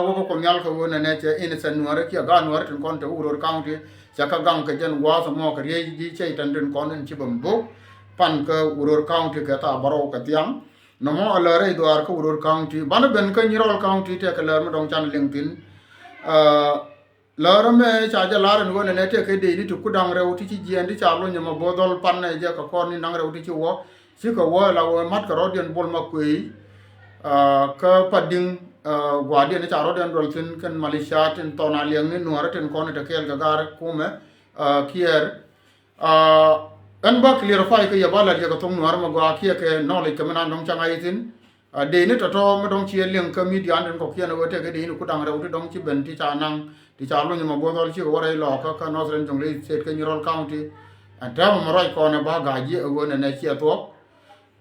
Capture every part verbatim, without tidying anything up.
wä kä Kuoth Nhial kɛ ɣöö nɛnɛ cɛ innocent Nuäärä kiɛ gaat Nuäärä tin kɔn te Uror County, cɛ kɛ gaŋ kɛ jɛn gua̱a̱th ɛmɔ kɛ riey ji̱ cɛ i̱ tɛn tin kɔn in ci bɛ mbok pan kä Uror County kɛ thaa bärɔw kɛ thiaŋ. Nɔmɔ a lär rɛy dhuaar kä Uror County, banɛ ben kä Nyirol County tɛkɛ lär mi dɔ̱ŋ can liŋ thi̱n. Lär ɛmɛ ca jɛ lar ɛn ɣöö nɛnɛ tëë kɛ dee ni ti kudaŋ rɛw ti ci jiɛɛn ti ca luny ɛmɔ bo̱o̱th dhɔl pan nɛ jɛ kɛ kɔr ni naŋ rɛw ti ci wä. Cikɛ wä la wä mat kɛ rɔ̱diɛn Bol Makuei, kä Padiŋ, gua̱a̱diɛn ca rɔ̱diɛn duɔl thi̱n kɛn malicia tin thɔn a liɛŋ ni Nuäärä tin kɔn te kɛɛl kɛ gaar kumɛ, Kiɛɛr. Ɛn ba clarify kɛ yɛ ba lat yɛ kɛ thok Nuäärä mɛ gɔaa kiɛ kɛ knowledge kɛ mi nan dɔ̱ŋ ca ŋa̱c thi̱n. Dee ni tɔ̱tɔ̱ mi dɔ̱ŋ ciɛ liŋ kä media an tin kɔ̱kiɛn ɛ wee tɛkɛ dee ni kudaŋ rɛw ti dɔ̱ŋ ci ben ti ca naŋ ti ca luny mɛ bo̱o̱th dhɔl cikɛ wä rɛy lɔɔkä kä Northern Jonglei State kä Nyirol County. Ɛn täämɛ mɛ ruac kɔn ɛ ba ga̱a̱c ji̱ ɛ ɣöö nɛnɛ ciɛ thuɔ̱k.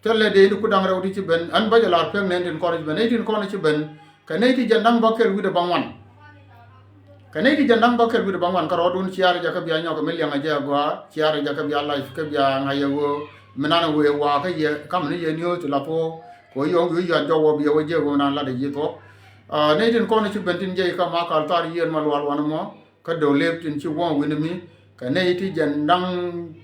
Thilɛ dee ni kudaŋ rɛw ti ci ben, ɛn bä jɛ lar pek nɛn tin kɔn ci ben, nɛy tin kɔn ci ben kɛ nɛy ti jɛn da̱ŋ bä kɛl wi̱cdɛ bä ŋuan. Kɛ nɛy ti jɛn da̱ŋ bä kɛl wi̱cdɛ bä ŋuan kä rɔɔdun ciaarɛ jɛ kä bia nyɔk kɛ mi liɛŋɛ jɛ a gɔaa, ciaarɛ jɛ kä bia live kä bia ŋa̱c yɛ ɣöö mi nan ɛ wëë wa̱a̱ kä yɛ ka̱m ni yɛ niööth ti la thuɔ̱ɔ̱k kɛ ɣöö yɔ̱ɔ̱ŋ wi̱i̱ yuac jɔk wä bia wä jiɛk ɣöö nan latdɛ ji̱ thuɔ̱k. Nɛy tin kɔn ci ben tin jɛ i̱ kä ma kal thar yiëër ma lual wanɛ mɔ. Kä do̱w lëëp tin ci wuɔ̱ŋ wi̱ni mi kɛ nɛy ti jɛn da̱ŋ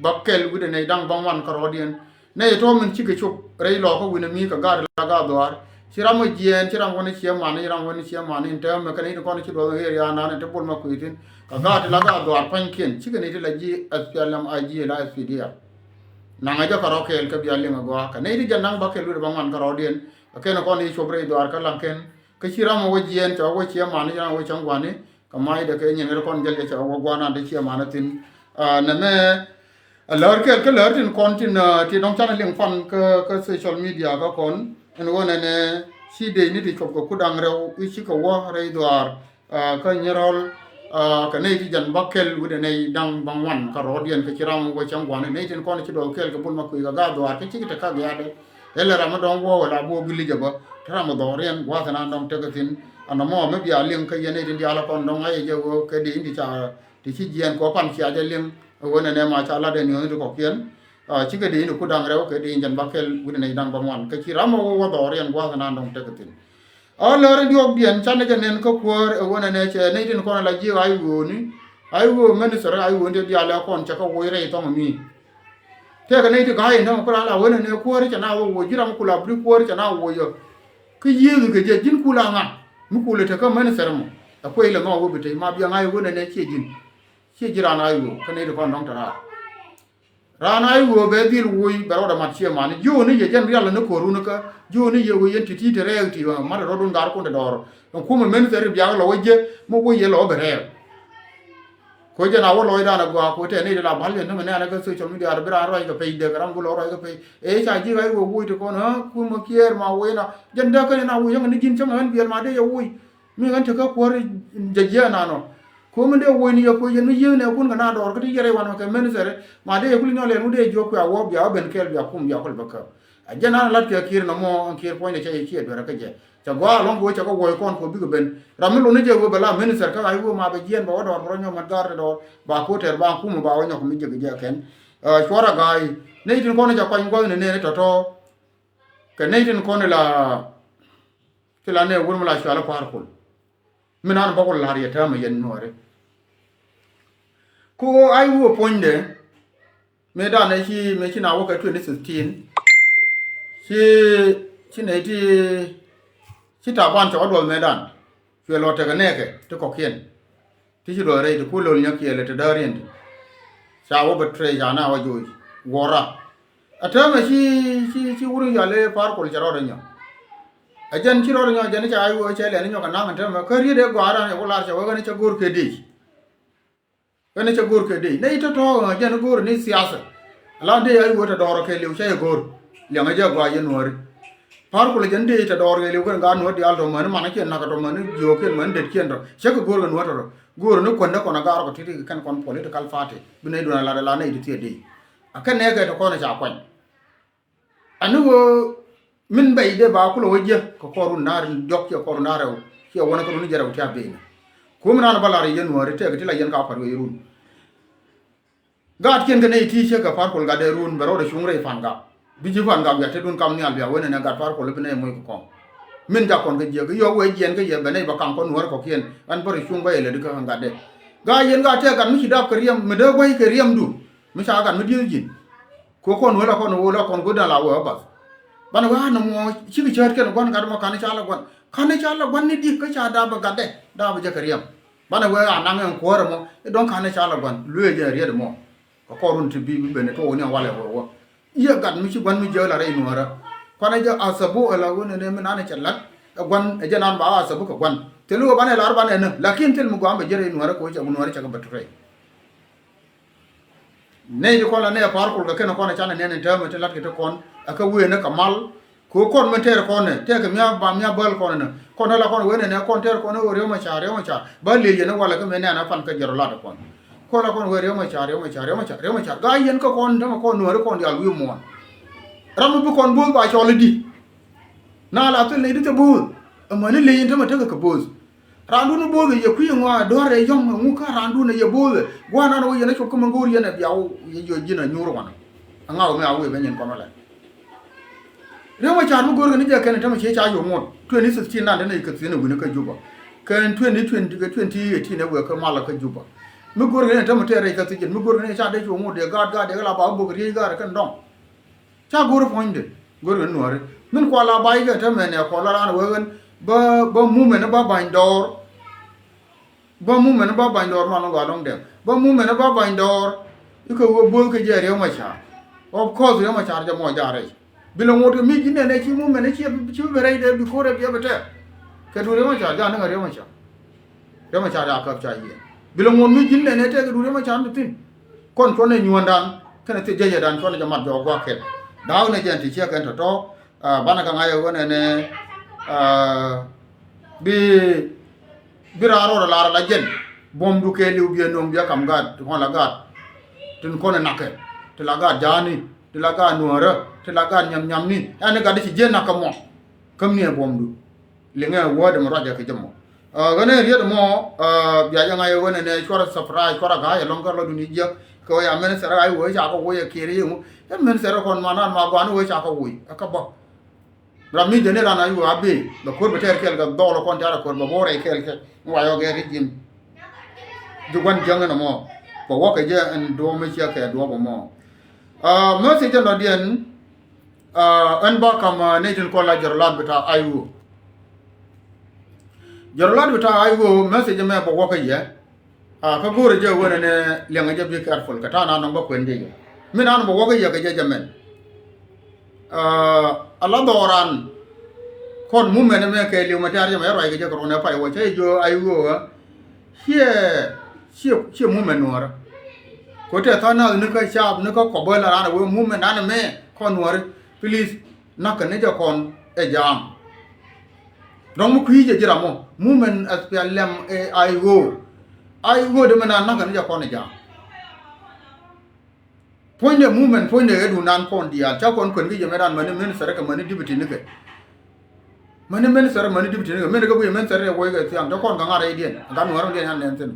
bä kɛl wi̱cdɛ nɛy da̱ŋ bä ŋuan kärɔɔdiɛn. Nɛy tɔ̱ min cikɛ cop rɛy lɔɔkä wi̱ni mi kɛ gaat la gaat dhuaar. Ci ram wä jiɛɛn, ci ram wä ni ciɛ man, ci ram wä ni ciɛ man in täämɛ kɛ nɛy ti kɔn ci duɔth ɣeer ya̱a̱ nan in te Bol Makuei thi̱n. Kɛ gaat la gaat dhuaar pa̱nykiɛn cikɛ nɛy ti la ji̱ S P L M I G la S P D F. Naŋɛ jɛ kärɔ̱ kɛɛl kä bia liŋ agɔaa kɛ nɛy ti jɛn da̱ŋ bä kɛl wi̱cdɛ bä ŋuan kärɔɔdiɛn. Kɛ kɛn kɔn i̱ cop rɛy dhuaar kä laŋkɛn. Kä ci ram wä jiɛɛn cɛ wä ciɛ man, ci ram wä cäŋ gua̱ni. Kɛ mac dɛ kɛ nyin ri kɔn jäl jɛ cɛ wä gua̱a̱r nan ti ciɛ manä thi̱n. Nɛmɛ a lär kɛl kä lär tin kɔn tin ti dɔ̱ŋ canɛ liŋ pan kä kä social media kä kɔn ɛn ɣöö nɛnɛ ci dee ni ti cop kɛ kudaŋ rɛw i̱ cikɛ wä rɛy dhuaar. Kä Nyirol kɛ nɛy ti jɛn bä kɛl wi̱cdɛ nɛy da̱ŋ bä ŋuan kärɔɔdiɛn kɛ ci ram wä cäŋ gua̱ni nɛy tin kɔn ci duɔth kɛl kɛ Bol Makuei kɛ gaat dhuaar kä cikɛ te kak ya̱dɛ. Ëlɛ ram mi dɔ̱ŋ wä wä la buɔ gili jɛ bä te ram mi dhɔriɛn gua̱a̱th ɛn an dɔ̱ŋ tekɛ thi̱n. Anɔmɔ mi bia liŋ kä yɛn nɛy tin diaal kɔn dɔ̱ŋ ŋa̱c ɛ jɛ ɣöö kɛ dee in ti ca ti ci jiɛɛn kɔ pan cia jɛ liŋ. Ɛ ɣöö nɛnɛ ma ca lat ɛ niɔ̱ɔ̱ŋ ti kɔ̱kiɛn. Cikɛ dee in ku da̱ŋ rɛw kɛ dee in jɛn bä kɛl wi̱cdɛ nɛy da̱ŋ bä ŋuan kɛ ci ram ɛ wä wä dhɔriɛn gua̱a̱th ɛn an dɔ̱ŋ tekɛ thi̱n. A lär in diɔ̱ɔ̱kdiɛn canɛ jɛ nɛn kä kuäär ɛ ɣöö nɛnɛ cɛ nɛy tin kɔn ala jiɛk a i̱ ɣööni a i̱ ɣöö minister a i̱ ɣööni ti diaal ɛ kɔn cɛ kɛ woc rɛy thɔŋ mi. Tëëkɛ nɛy ti ga̱a̱c in dämɛ ku la la ɣöö nɛnɛ kuäär cɛ na wä woc ji̱ ram ku la bi kuäär cɛ na woc ɔ. Kä yiëëth kɛ jɛ ji̱n ku la ŋa mi ku lɛ tekä minister mɔ ɛ kuec lɛ nhɔk wä bi tec ma biɛ ŋa̱c ɣöö nɛnɛ ciɛ ji̱n. Ciɛ ji̱ raan a i̱ ɣöö kä nɛy ti kɔn dɔ̱ŋ te raar. Raan a i̱ ɣöö bɛ dhil woc bɛ rɔɔdɛ mat ciɛ mani jiööni yɛ jɛn rial ni ko̱run kä jiööni yɛ ɣöö yɛn ti̱ti̱ te rɛɛk ti mat rɔɔdun gaarkun te dɔɔr. Ɛn kumɛ minister biak lɔ wä jiɛ mi woc yɛ lɔ wä bɛ rɛɛk. Ko jɛn a wä lɔcdan a gɔaa ko tɛ ni la bal yɛn ni mɛ nɛɛnɛ kä social media bi raan ruac kɛ pec dek ram bi lɔ ruac kɛ pec. Ëë ca ji̱ ɣa̱c ɣöö woc ti kɔn ɣä kumɛ kiɛɛr ma woc na jɛn dee kä yɛn a woc yäŋ ni ji̱n cäŋ ɣän biɛl ma dee yɛ woc. Mi ɣän tekä kuäär jɛ jiɛɛn nanɔ. Ko mi dee woc ni yɛ kuec yɛn mi yiëëk nɛ kun kɛ na dɔɔr kä ti yɛrɛ wan mɛ kɛ minister ma dee yɛ kul nyɔl yɛn mi dee jiök kuɛ a wä bia wä ben kɛɛl bia kum bia kul bä käp. A jɛn an lat kɛ kiɛɛr nɔmɔ ɛn kiɛɛr puɔ̱nydɛ cɛ yɛ ciɛ duerä kä jɛ. Cɛ gɔaa ɛlɔ̱ŋ kɛ wee cɛ kɛ wuɔc kɔn kɛ bikɛ ben. Ram mi lon ni jɛ wee bɛ la minister kä ɣa̱c wee ma bɛ jiɛɛn bɛ wä dɔɔr bɛ rɔ nyɔk mɛt gaar te dɔɔr ba ko̱ tɛr ba kum ba wä nyɔk mi jek jɛ kɛn. Cuɔr a ga̱a̱c ni tin kɔn ni cɛ kuany gua̱th ni nɛɛni tɔ̱tɔ̱. Kɛ ni tin kɔn ni la ci la nɛ wur mi la cual a Pa̱a̱r Kuɔl. Mi nan bä ku la̱r yɛ täämɛ yɛn nuɔɔri. Ku ɣa̱c wee puɔ̱nydɛ. Mëëdan ëë ci mëë ci na wä kɛ twenty sixteen. Ci ci nɛy ti ci Taban cɛ wä duɔth mëëdan. Cuɛ lɔ tekɛ nɛɛkɛ ti kɔ̱kiɛn. Ti ci duɔth rɛy ti ku lo̱l nyäk kiɛlɛ ti dääriɛn ti. Ca wä bɛ trey ca na wä joc. Guɔ̱ra. A täämɛ ci ci ci wur in yal i̱ Pa̱a̱r Kuɔl cɛ rɔɔdɛ nyɔk. A jɛn ci rɔɔdɛ nyɔk a jɛn ca i̱ wä cɛ lɛn i̱ nyɔk a naŋ a täämɛ kä riet ëë gɔaa ran yɛ wä lar cɛ wä ɣän i̱ cɛ go̱r kɛ dec. Ɣän i̱ cɛ go̱r kɛ dec nɛy tɔ̱tɔ̱ ɣän a jɛn i̱ go̱r ni thiathɛ. A la dec a i̱ wä tɛ dɔɔr kɛ liw cɛ i̱ go̱r. Liɛŋɛ jɛ gɔaa yɛ nuääri. Pa̱a̱r Kuɔl a jɛn dec tɛ dɔɔr kɛ liw kɛn gaat nuäär diaal tɔ̱ mäni man kiɛ nakä tɔ̱ mäni jiöökiɛn mäni detkiɛn tɔ̱ cä kɛ go̱r kɛ nuäär tɔ̱ tɔ̱ go̱r ni kuändä kɔn a gaarkɔ ti̱ti̱ kɛ kɛn kɔn political party bi nɛy duɔ̱n a lat a la nɛy ti thiɛ dec. A kɛn nɛɛkɛ tɔ̱ kɔn a ca kuany. Ani ɣöö min bɛy dee ba kulɛ wä jiäk kɛ kɔr run da̱ŋ diɔ̱k kiɛ kɔr run da̱ŋ rɛw kiɛ wänä kä run jiɛn rɛw ti a ben. Kum ran ba lar yɛn nuääri tëëkɛ ti la yɛn ka pa̱t wee run. Gaatkiɛn kɛ nɛy ti cä kɛ Pa̱a̱r Kuɔl gat dee run bɛ rɔɔdɛ cuŋ rɛy Pa̱a̱n Gak. Bi ji̱ Pa̱a̱n Gak bia tetdun kam nhial bia wen ɛn ɛ gat Pa̱a̱r Kuɔl bi nɛy moc kɛ kɔŋ. Min jak kɔn kä jiäk, yɔ wee jiɛn kä yɛ bɛ nɛy bɛ kaŋ kɔn Nuäärä kɔkiɛn. Ɛn bä ri cuŋ bä yɛ lät kä gatdɛ. Gaa yɛn gaa tɛk gat mi ci dap kɛ riɛm, mi dee guäc kɛ riɛmdu, mi ca gat mi dieth ji̱n. Kɛ kɔn wee la kɔn wee la kɔn go̱o̱dan la wee ɔ bath. Banɛ wee a nɔmɔ cikɛ cäät kɛn gua̱n gat mɔ, ka̱n ca la gua̱n. Ka̱n ca la gua̱n ni di̱k kä ca dap bɛ gatdɛ, dap bɛ jɛ kɛ riɛm. Banɛ wee a naŋ ɛn kuäärä mɔ, i̱ dɔ̱ŋ ka̱n ca la gua̱n, luee jɛ riet mɔ. Kɛ kɔr run ti bi bi ben ɛ tuɔɔk ni ɛ walɛ wä wä. I̱ ɛ gat mi ci gua̱n mi jiäk la rɛy Nuäärä. Kuanɛ jɛ a thabu ɛ la ɣöö nɛnɛ mi nanɛ cɛ la̱t ɛ gua̱n, ɛ jɛ nan ba a thabu kɛ gua̱n. Thil ɣöö banɛ lar banɛ nä, lakin thil mi gua̱a̱m bɛ jiäk rɛy Nuäärä kɛ ɣöö cɛ bi Nuäärä cɛ kɛ bɛ tuɔrɛ. Nɛy ti kɔn la nɛy a pa̱a̱r kol kɛ kɛn kɔn ɛ canɛ nɛn in täämɛ ti la̱t kɛ ti kɔn ɛ kä wëë ni kɛ mal. Kɛ ɣöö kɔn min tɛɛr kɔn ɛ tɛɛkɛ mi a ba mi a bäl kɔn ɛnɛ, kɔn ɛ la kɔn wen ɛnɛ kɔn tɛɛr kɔn ɛ ɣöö Riek Machar, Riek Machar ba lëë yɛn ɛ walɛ kä mëë nɛn ɛ pan kä jɛr ɔ lat ɛ kɔn. Kɔn la kɔn wee Riek Machar, Riek Machar, Riek Machar, Riek Machar. Gaa yɛn kä kɔn tämɛ kɔn Nuääri kɔn diaal wi̱i̱ muɔ̱ɔ̱n. Ram mi bi kɔn bo̱o̱th ba cɔl i̱di? Na la thil nɛy di thil bo̱o̱th. Amäni lëë yɛn tämɛ tekɛ kɛ bo̱o̱th. Raandun i̱ bo̱o̱th ɛ yɛ kui̱ ŋɔaa, dua̱r ɛ yɔ̱ŋ, ŋu kä raandun ɛ yɛ bo̱o̱th ɛ. Gua̱a̱r nan wä yɛn ɛ cop kä mi go̱o̱r yɛn ɛ bia wä yɛ ji̱n ɛ nyuur wanɛ. Ɛ ŋa̱k mi a wee bɛ nyin kɔn wä lɛ. Riek Machar mi go̱o̱r kɛ ni jɛ kɛn ɛ tämɛ cie ca yom ŋot. Twenty sixteen nan te nɛ kɛ thi̱n ɛ wi̱n kä Juba. Kɛn twenty twenty kɛ twenty eighteen ɛ wee kä malä kä Juba. Mi go̱o̱r kɛ ni tämɛ tɛɛr rɛy kä thi̱n, mi go̱o̱r kɛ ni ca dee yom ŋot dee gaat gaat dee kɛ la ba wä bok riey gaat ɛ kɛn dɔ̱ŋ. Ca go̱r puɔ̱nydɛ, go̱r kɛ Nuääri. Min kual a bac kɛ te mɛn ɛ kɔl a raan wee ɣän bä, bä mumɛn bä ba̱ny dɔɔr. Bä mumɛn bä ba̱ny dɔɔr man gɔaa lɔ̱ŋ dɛm. Bä mumɛn bä ba̱ny dɔɔr. Ikɛ wee bo̱o̱th kɛ jɛ Riek Machar. Of course Riek Machar jɛ mɔ ja̱ rɛy. Bi lɛ ŋot kɛ mi ji̱n nɛn ɛ ci mumɛn ci, ci bi rɛy dee bi ko̱r ɛ biɛ bi tɛk. Kɛ du Riek Machar ja̱ ni ŋa Riek Machar. Riek Machar a käp ca yiëë. Bi lɛ ŋuɔ̱t mi ji̱n nɛn ɛ tɛk i̱ du Riek Machar ni thi̱n. Kɔn cuɔ̱n ɛ nyuɔ̱ɔ̱ndan kɛnɛ thiec jɛ yɛ dan cuɔ̱n ɛ jɛ mat jɔɔk gua̱a̱k kɛn. Da̱a̱k nɛ jɛn ti ciɛ kɛn tɔ̱tɔ̱. Ah, banɛ kɛ ŋa̱c ɛ ɣöö nɛnɛ, ah, bi, bi raar rɔɔdɛ lar ala jɛn. Buɔ̱mdu kɛɛliw biɛ nööŋ biɛ kam gaat ti kɔn la gaat. Tin kɔn ɛ nakɛ ti la gaat ja̱a̱ni, ti la gaat nuäärä, ti la gaat nyam nyamni. Ɛn ni gat di ci jiɛn nak kɛ mɔ. Käm ni ɛ buɔ̱mdu. Liŋɛ word mi ruacɛ kɛ jɛ mɔ. Ah, ɣän ɛ riet mɔ, ah, bia jɛ ŋa̱c ɛ ɣän ɛnɛ cuarɛ surprise, cuarɛ ga̱a̱c ɛlɔ̱ŋ kä lɔdun i̱ jiäk. Kɛ ɣöö ya minister a i̱ ɣöö ca kɛ woc ɛ kiɛɛr i̱ ŋu. Ɛ minister kɔn man ran ma guan i̱ ɣöö ca kɛ woc ɛ kä bä. Ram mi jɛ ni ran a i̱ ɣöö a bee bɛ ko̱r bɛ tɛɛr kɛɛl kɛ dhɔl kɔn tɛɛr a ko̱r bɛ bo̱o̱r ɛ kɛɛl kɛ. Ŋuayɔ gɛ ri ji̱n. Ji̱ gua̱n jiäŋ ɛn ɛmɔ. Bɛ wä kɛ jɛ ɛn duɔ̱ɔ̱p mi ciɛ kɛ duɔ̱ɔ̱p ɛmɔ. Ah, message ɛn dɔ̱diɛn. Ah, ɛn ba kam, ah, nɛy tin kɔn la jɛrɔ lat bi ta I O. Jɛrɔ lat bi ta I O, message mɛ bɛ wä kä yɛ. Ah, kä go̱o̱rɛ jɛ wen ɛnɛ liɛŋɛ jɛ be careful kɛ ta̱a̱ na nɔŋ bä kuɛn jɛ yɛ. Min an bɛ wä kä yɛ kɛ jɛ jɛ mɛn. Ah, a la dhɔran kɔn mumɛn mɛ kɛ liw mɛ tɛ̈r jɛ mɛ ruac kɛ jɛ kɛ ruɔn ɛ pay wä cä jɛ jiö I O. Ciɛ, ciɛ, ciɛ mumɛn nuɔrä. Kɛ tɛ tha̱a̱ŋ nath ni kä caap ni kä kɔbä la raan ɛ wee mumɛn an mɛ kɔn nuɔri. Please, na̱k kɛ ni jɛ kɔn ɛ ja̱a̱ŋ. Dɔ̱ŋ mi kui̱ jɛ ji̱ ram mɔ mumɛn S P L M ɛ I O. I O dee mɛ na na̱k kɛ ni jɛ kɔn ɛ ja̱a̱ŋ. Puɔ̱nydɛ mumɛn puɔ̱nydɛ ɣä duundan kɔn diaal ca kɔn kuɛn kä yɛ mɛ ran mäni minister kɛ mäni deputy nikɛ. Mäni minister mäni deputy nikɛ, min kɛ guiy minister ɛ woc kɛ thiaŋ te kɔn kɛ ŋa̱r rɛydiɛn gat nuɔ̱ɔ̱r diɛn yan nɛn thi̱n.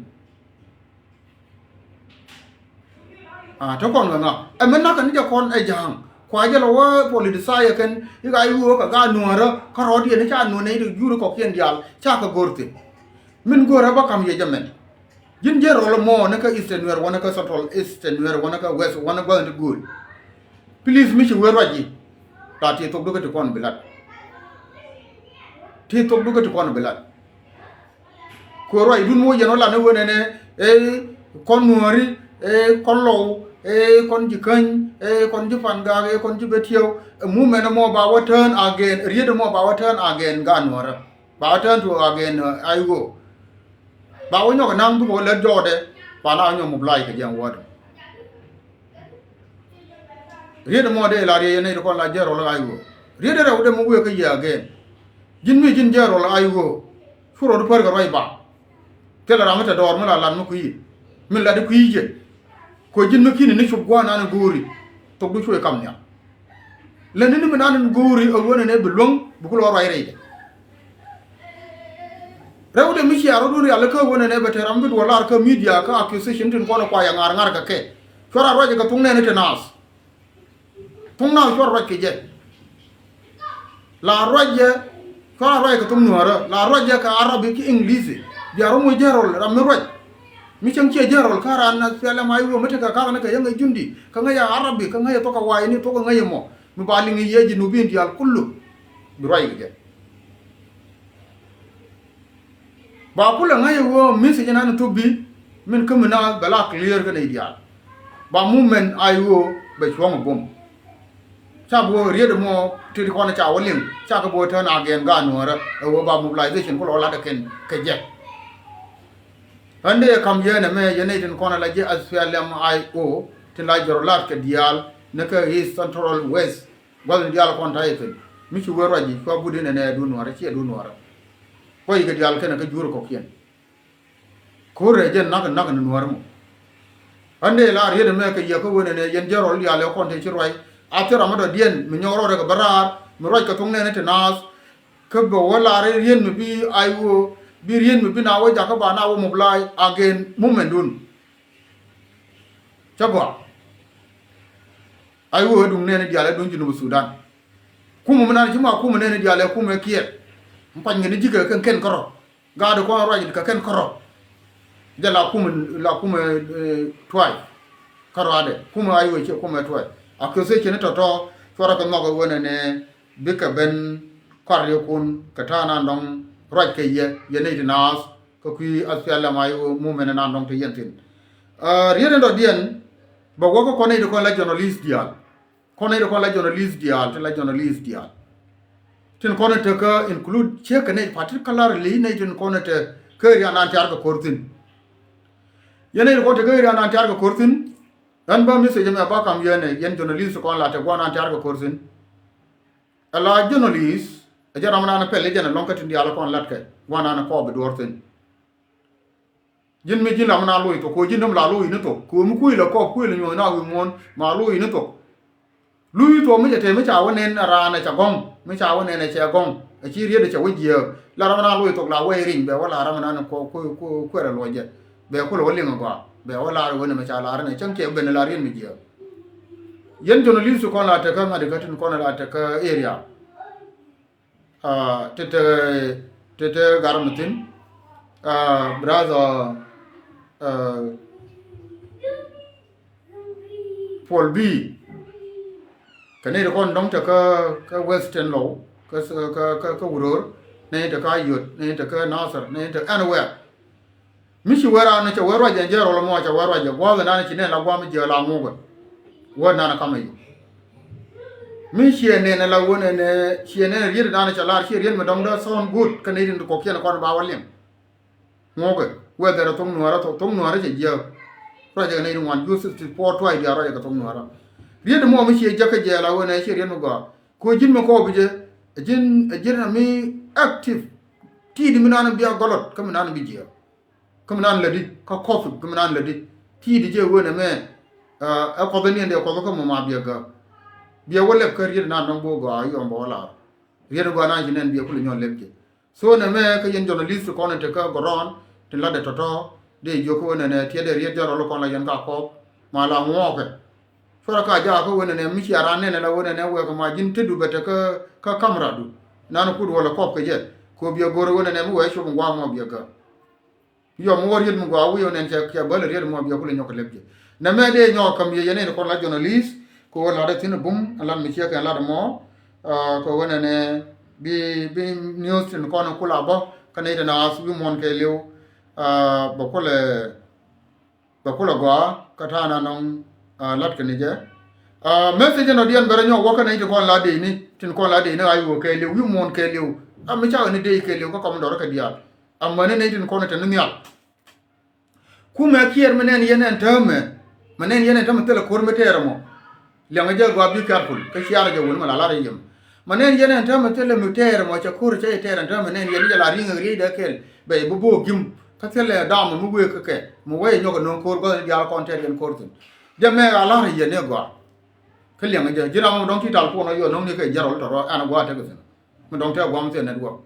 Ah, te kɔn kɛ ŋa̱r ɛ min na̱k kɛ ni jɛ kɔn ɛ ja̱a̱ŋ kua jɛ lɛ wä politicized kɛn i̱ ɣa̱c wä kɛ gat nuɔ̱ɔ̱rä kä rɔɔdiɛn i̱ ca nuɔ̱ɔ̱r nɛy ti juri kɔkiɛn diaal ca kɛ go̱r thi̱n. Min go̱o̱rä bä ka̱m yɛ jɛ mɛn. Ji̱n jiɛn rɔl mɔ ni kä Eastern Nuer wä ni kä Central Eastern Nuer wä ni kä West wä ni gua̱th ni gööl. Please mi ci wee ruac ji̱. La ti thok dukä ti kɔn bi lat. Ti thok dukä ti kɔn bi lat. Kuɛ ruac dun mi wä yɛn wä lat ni wen ɛnɛ, ee, kɔn nuääri, ee, kɔn lɔw, ee, kɔn ji̱ käny, ee, kɔn ji̱ pan gaak, ee, kɔn ji̱ betiɛw. Ɛ mumɛn ɛmɔ ba wä turn again, riet ɛmɔ ba wä turn again gaat nuäärä. Ba wä turn to again, uh, I O. Ba wä nyɔk naŋ bikɛ wä lät jɔɔdɛ ba la wä nyɔk mobilize kɛ jiɛn wädɛ. Riet mɔ dee la riet yɛn nɛy ti kɔn la jiɛn rɔl I O. Riet rɛw dee mi wëë kä yɛ again. Ji̱n mi ji̱n jiɛn rɔl I O. Cu rɔɔdu pär kɛ ruac ba. Thilɛ ram mi te dɔɔr mi la lat mi kui̱. Mi lat di kui̱ jɛ. Kɛ ji̱n mi ki̱ni ni cop gua̱a̱r nan go̱o̱ri. Thokdu cuɛ kam nhial. Lɛ ni ni mi nan in go̱o̱ri ɛ wen ɛn ɛ bi luäŋ bi ku lɔ ruac rɛydɛ. Rɛwdɛ mi cia rɔ̱dun rial kä wen ɛn ɛ bɛ te ram bi duɔ lar kä media kä accusation tin kɔn ɛ kua yɛ ŋa̱r ŋa̱r kɛ kɛ. Cuɔr a ruac kɛ thuŋ nɛɛni te naath. Thuŋ naath cuɔr ruac kɛ jɛ. La ruac jɛ Cua ruac kɛ thok Nuäärä, la ruac jɛ kɛ Arabi ki Iŋlisi. Bia rɔ moc jɛrɔl ram mi ruac. Mi cäŋ ciɛ jɛrɔl kä raan na thialɛ ma iwä mi tekɛ kakä ni kɛ yäŋ ɛ jundi. Kä ŋäc ɛ Arabi, kä ŋäc ɛ thok ɛ wa̱i̱ni, thok ɛ ŋäc ɛ mɔ. Mi ba liŋ i̱ yɛ Jinubin diaal kullu. Bi ruac kɛ jɛ. Ba kulɛ ŋäc ɛ wä message nan thok bi. Min kä mi na bɛ la clear kä nɛy diaal. Ba movement a iwä bɛ cuɔ̱ŋ ɛ bom. Ca bi wä riet mɔ ti kɔn ca wä liŋ, ca kɛ bi wä tɛn again gaat Nuäärä, ɛ wä ba mobilization kulɛ wä lat ɛ kɛn kɛ jɛ. Ɣän dee kam yɛn ɛmɛ, yɛn nɛy tin kɔn la ji̱ S P L M I O, tin la jɔr lat kɛ diaal ni kä East Central West, gua̱th ni diaal kɔn ta̱yɛ thi̱n. Mi ci wee ruac ji̱ cua but in ɛnɛ dun Nuäärä, ciɛ dun Nuäärä. Kuɔc kɛ diaal kɛn kä jur kɔkiɛn. Ko̱rɛ jɛn nak nak ni Nuäär mɔ. Ɣän dee la riet ɛmɛ kɛ yɛ kä wen ɛnɛ yɛn jɛrɔl diaal ɛ kɔn te ci ruac. A thil ram mi dɔ̱diɛn mi nyɔk rɔɔdɛ kɛ bä raar mi ruac kɛ thok nɛɛni ti naath. Kä bɛ wä lar riet mi bi a iwä bi riet mi bi na wä jakä ba na wä mobilize again movement dun. Cä gɔaa. A iwä duŋ nɛɛni diaal ɛ duŋ Junub Sudan. Kumɛ mi nan ci ma kumɛ nɛɛni diaal ɛ kumɛ kiɛt. Mi pany ŋäni ji̱kɛ kɛn kɛn kärɔ. Gaat kɔn ruac kɛ kɛn kärɔ. Jɛ la kumɛ, la kumɛ, eh, tuay. Kärɔadɛ. Kumɛ a iwä ciɛ kumɛ tuay. Accusation tɔ̱tɔ̱ cuarɛ kɛ nhɔk wen ɛnɛ bikɛ ben kɔriɛkun kɛ ta̱a̱ nan dɔ̱ŋ ruac kɛ yɛ, yɛ nɛy ti naath, kä kui̱ S P L M I O movement nan dɔ̱ŋ te yɛn thi̱n. Ah, riet in dɔ̱diɛn, bɛ wä kä kɔn nɛy ti kɔn la journalist diaal. Kɔn nɛy ti kɔn la journalist diaal, ti la journalist diaal. Tin kɔn te kä include ciek kɛ nɛy particularly nɛy tin kɔn te kä area nan tiar kɛ ko̱r thi̱n. Yɛn nɛy ti kɔn te kä area nan tiar kɛ ko̱r thi̱n. Ɣän bä message mɛ ba kam yɛn ɛ, yɛn journalist kɔn la te gua̱n nan tiar kɛ ko̱r thi̱n. Ala journalist, ɛ jɛn ram nan pɛl, ɛ jɛn ɛlɔ̱ŋ kä tin diaal kɔn latkɛ gua̱n nan kɔɔp bi duɔ̱ɔ̱r thi̱n. Ji̱n mi ji̱n ram nan loc thok, kɛ ɣöö ji̱n däm la loc ni thok, kɛ ɣöö mi kui̱ la kɔɔp kui̱ la nyuɔ̱th na wi̱i̱ muɔ̱ɔ̱n ma loc ni thok. Luc thok mi cɛ te mi ca wä nɛn raan ɛ cɛ gɔ̱ŋ, mi ca wä nɛn ɛ cɛ gɔ̱ŋ, ɛ ci riet ɛ cɛ wä jiääk. La ram nan loc thok la wä ɛ riny bɛ wä la ram nan kɔ kuɛ kuɛ kuɛ rɛ luɔc jɛ. Bɛ kulɛ wä liŋ ɛ gɔaa bɛ wä la rɛ wä nɛ mi ca la rɛ nɛ cäŋ kiɛ ben la riet mi jiääk. Yɛn journalist kɔn la tekä ŋa̱t ikä tin kɔn la tekä area. Ah, tete, tete gar mi thin. Ah, brother, ah, Paul B. Kɛ ni ti kɔn dɔŋ te kä, kä Western Low, kä, kä, kä, kä Wuror, ni te kä Ayot, ni te kä Nasser, ni te anywhere. Mi ci wee raan cɛ wee ruac ɛn jɛ rɔl mɔ cɛ wee ruac ɛ gua̱a̱th ɛnan ci nɛn la gua̱a̱m jiɛ la ŋuɔ̱kɛ. Wee nan kamɛ yi. Mi ciɛ nɛn la wee nɛn ciɛ nɛn riet nan cɛ lar ciɛ riet mi dɔ̱ŋ dee sound good kä nɛy tin kɔkiɛn kɔn ba wä liŋ. Ŋuɔ̱kɛ wee dhɛrɛ thok nuäärä thok nuäärä cɛ jiɛ. Ruac ɛ kɛ nɛy ti ŋuan ju sixty four tuay diaal ruac ɛ kɛ thok nuäärä. Riet mɔ mi ciɛ jäkä jɛ la wee nɛn ciɛ riet mi gɔaa. Kɛ ji̱n mi kɔɔp bi jɛ ɛ ji̱n ɛ ji̱n mi active. Ti̱i̱t mi nan bia gɔlɔt kä mi nan bi jiɛ. Kä mi nan lätdi kä kɔth kä mi nan lätdi. Ti̱i̱t jɛ wen ɛmɛ ɛ kɔth ni ɛn dee kɔth kä mɔ ma biɛ gä. Biɛ wä lɛp kä riet nan dɔ̱ŋ bo̱o̱ gɔaa yɔm bɛ wä lar. Riet gɔaa nan ci nɛn biɛ kulɛ nyɔn lɛp jɛ. So nɛmɛ kä yɛn journalist kɔn in te kä gɔrɔn tin latdɛ tɔ̱tɔ̱ dee jiök kä wen ɛnɛ tiɛtdɛ riet jɛ rɔl kɔn la yɛn ka kɔɔp ma la ŋuɔɔkɛ. Cuarɛ ka jakä wen ɛnɛ mi cia ran nɛn ɛ la wen ɛnɛ wɛɛkɛ ma ji̱n tetdu bɛ te kä, kä kameradu. Nan kut wä lɛ kɔɔp kɛ jɛ kɛ ɣöö biɛ go̱r wen ɛnɛ mi wɛɛ cop in gua̱a̱k mɔ biɛ gä. Yɔm wä riet mi gɔaa wi̱i̱ ɣän ɛn cɛ kiɛ bäl riet mɔ biɛ kulɛ nyɔk kɛ lɛp jɛ. Nɛmɛ dee nyɔk käm yɛ yɛn in kɔn la journalist kɛ ɣöö latdɛ thi̱n bum ɛ lat mi ciɛ kɛn lat mɔ. Kɛ ɣöö nɛnɛ bi, bi news tin kɔn kula bä kä nɛy tin a wi̱i̱ muɔ̱n kɛɛliw. Bɛ kulɛ bɛ kulɛ gɔaa kä ta̱a̱ na nɔŋ lat kɛ ni jɛ. Message in dɔ̱diɛn bɛ rɔ nyɔk wä kä nɛy tin kɔn la dee ni tin kɔn la dee ni a wi̱i̱ wä kɛɛliw wi̱i̱ muɔ̱n kɛɛliw. A mi ca ɣän ni dee kɛɛliw kä kɔm dɔrä kɛ diaal. Amäni nɛy tin kɔn te ni nhial. Kumɛ kiɛɛr mi nɛn yɛn ɛn täämɛ. Mi nɛn yɛn ɛn täämɛ thilɛ ko̱r mi tɛɛr ɛmɔ. Liɛŋɛ jɛ gɔaa, be careful kä ciaarɛ jɛ wun mi la lar yɛ yɛm. Mi nɛn yɛn ɛn täämɛ thilɛ mi tɛɛr ɛmɔ cɛ ko̱r cɛ yɛ tɛɛr ɛn täämɛ nɛn yɛn jɛ la ri̱ŋ ɛ riecdɛ kɛl bɛ yɛ bi bo̱o̱k gi̱m. Kä thilɛ daamɛ mi wëë kä kɛ mi wee nyɔk ɛ no̱o̱ŋ ko̱r gua̱thni diaal kɔn tɛɛr yɛn ko̱r thi̱n. Jɛ mɛ a lar yɛ ni gɔaa. Kä liɛŋɛ jɛ ji̱n ram mi dɔ̱ŋ ti tal puɔn ɔ yɔ no̱ŋni kɛ jɛrɔl tɔrɔ ɛn gɔaa tekɛ thi̱n. Mi dɔ̱ŋ tɛk guam thi̱n network.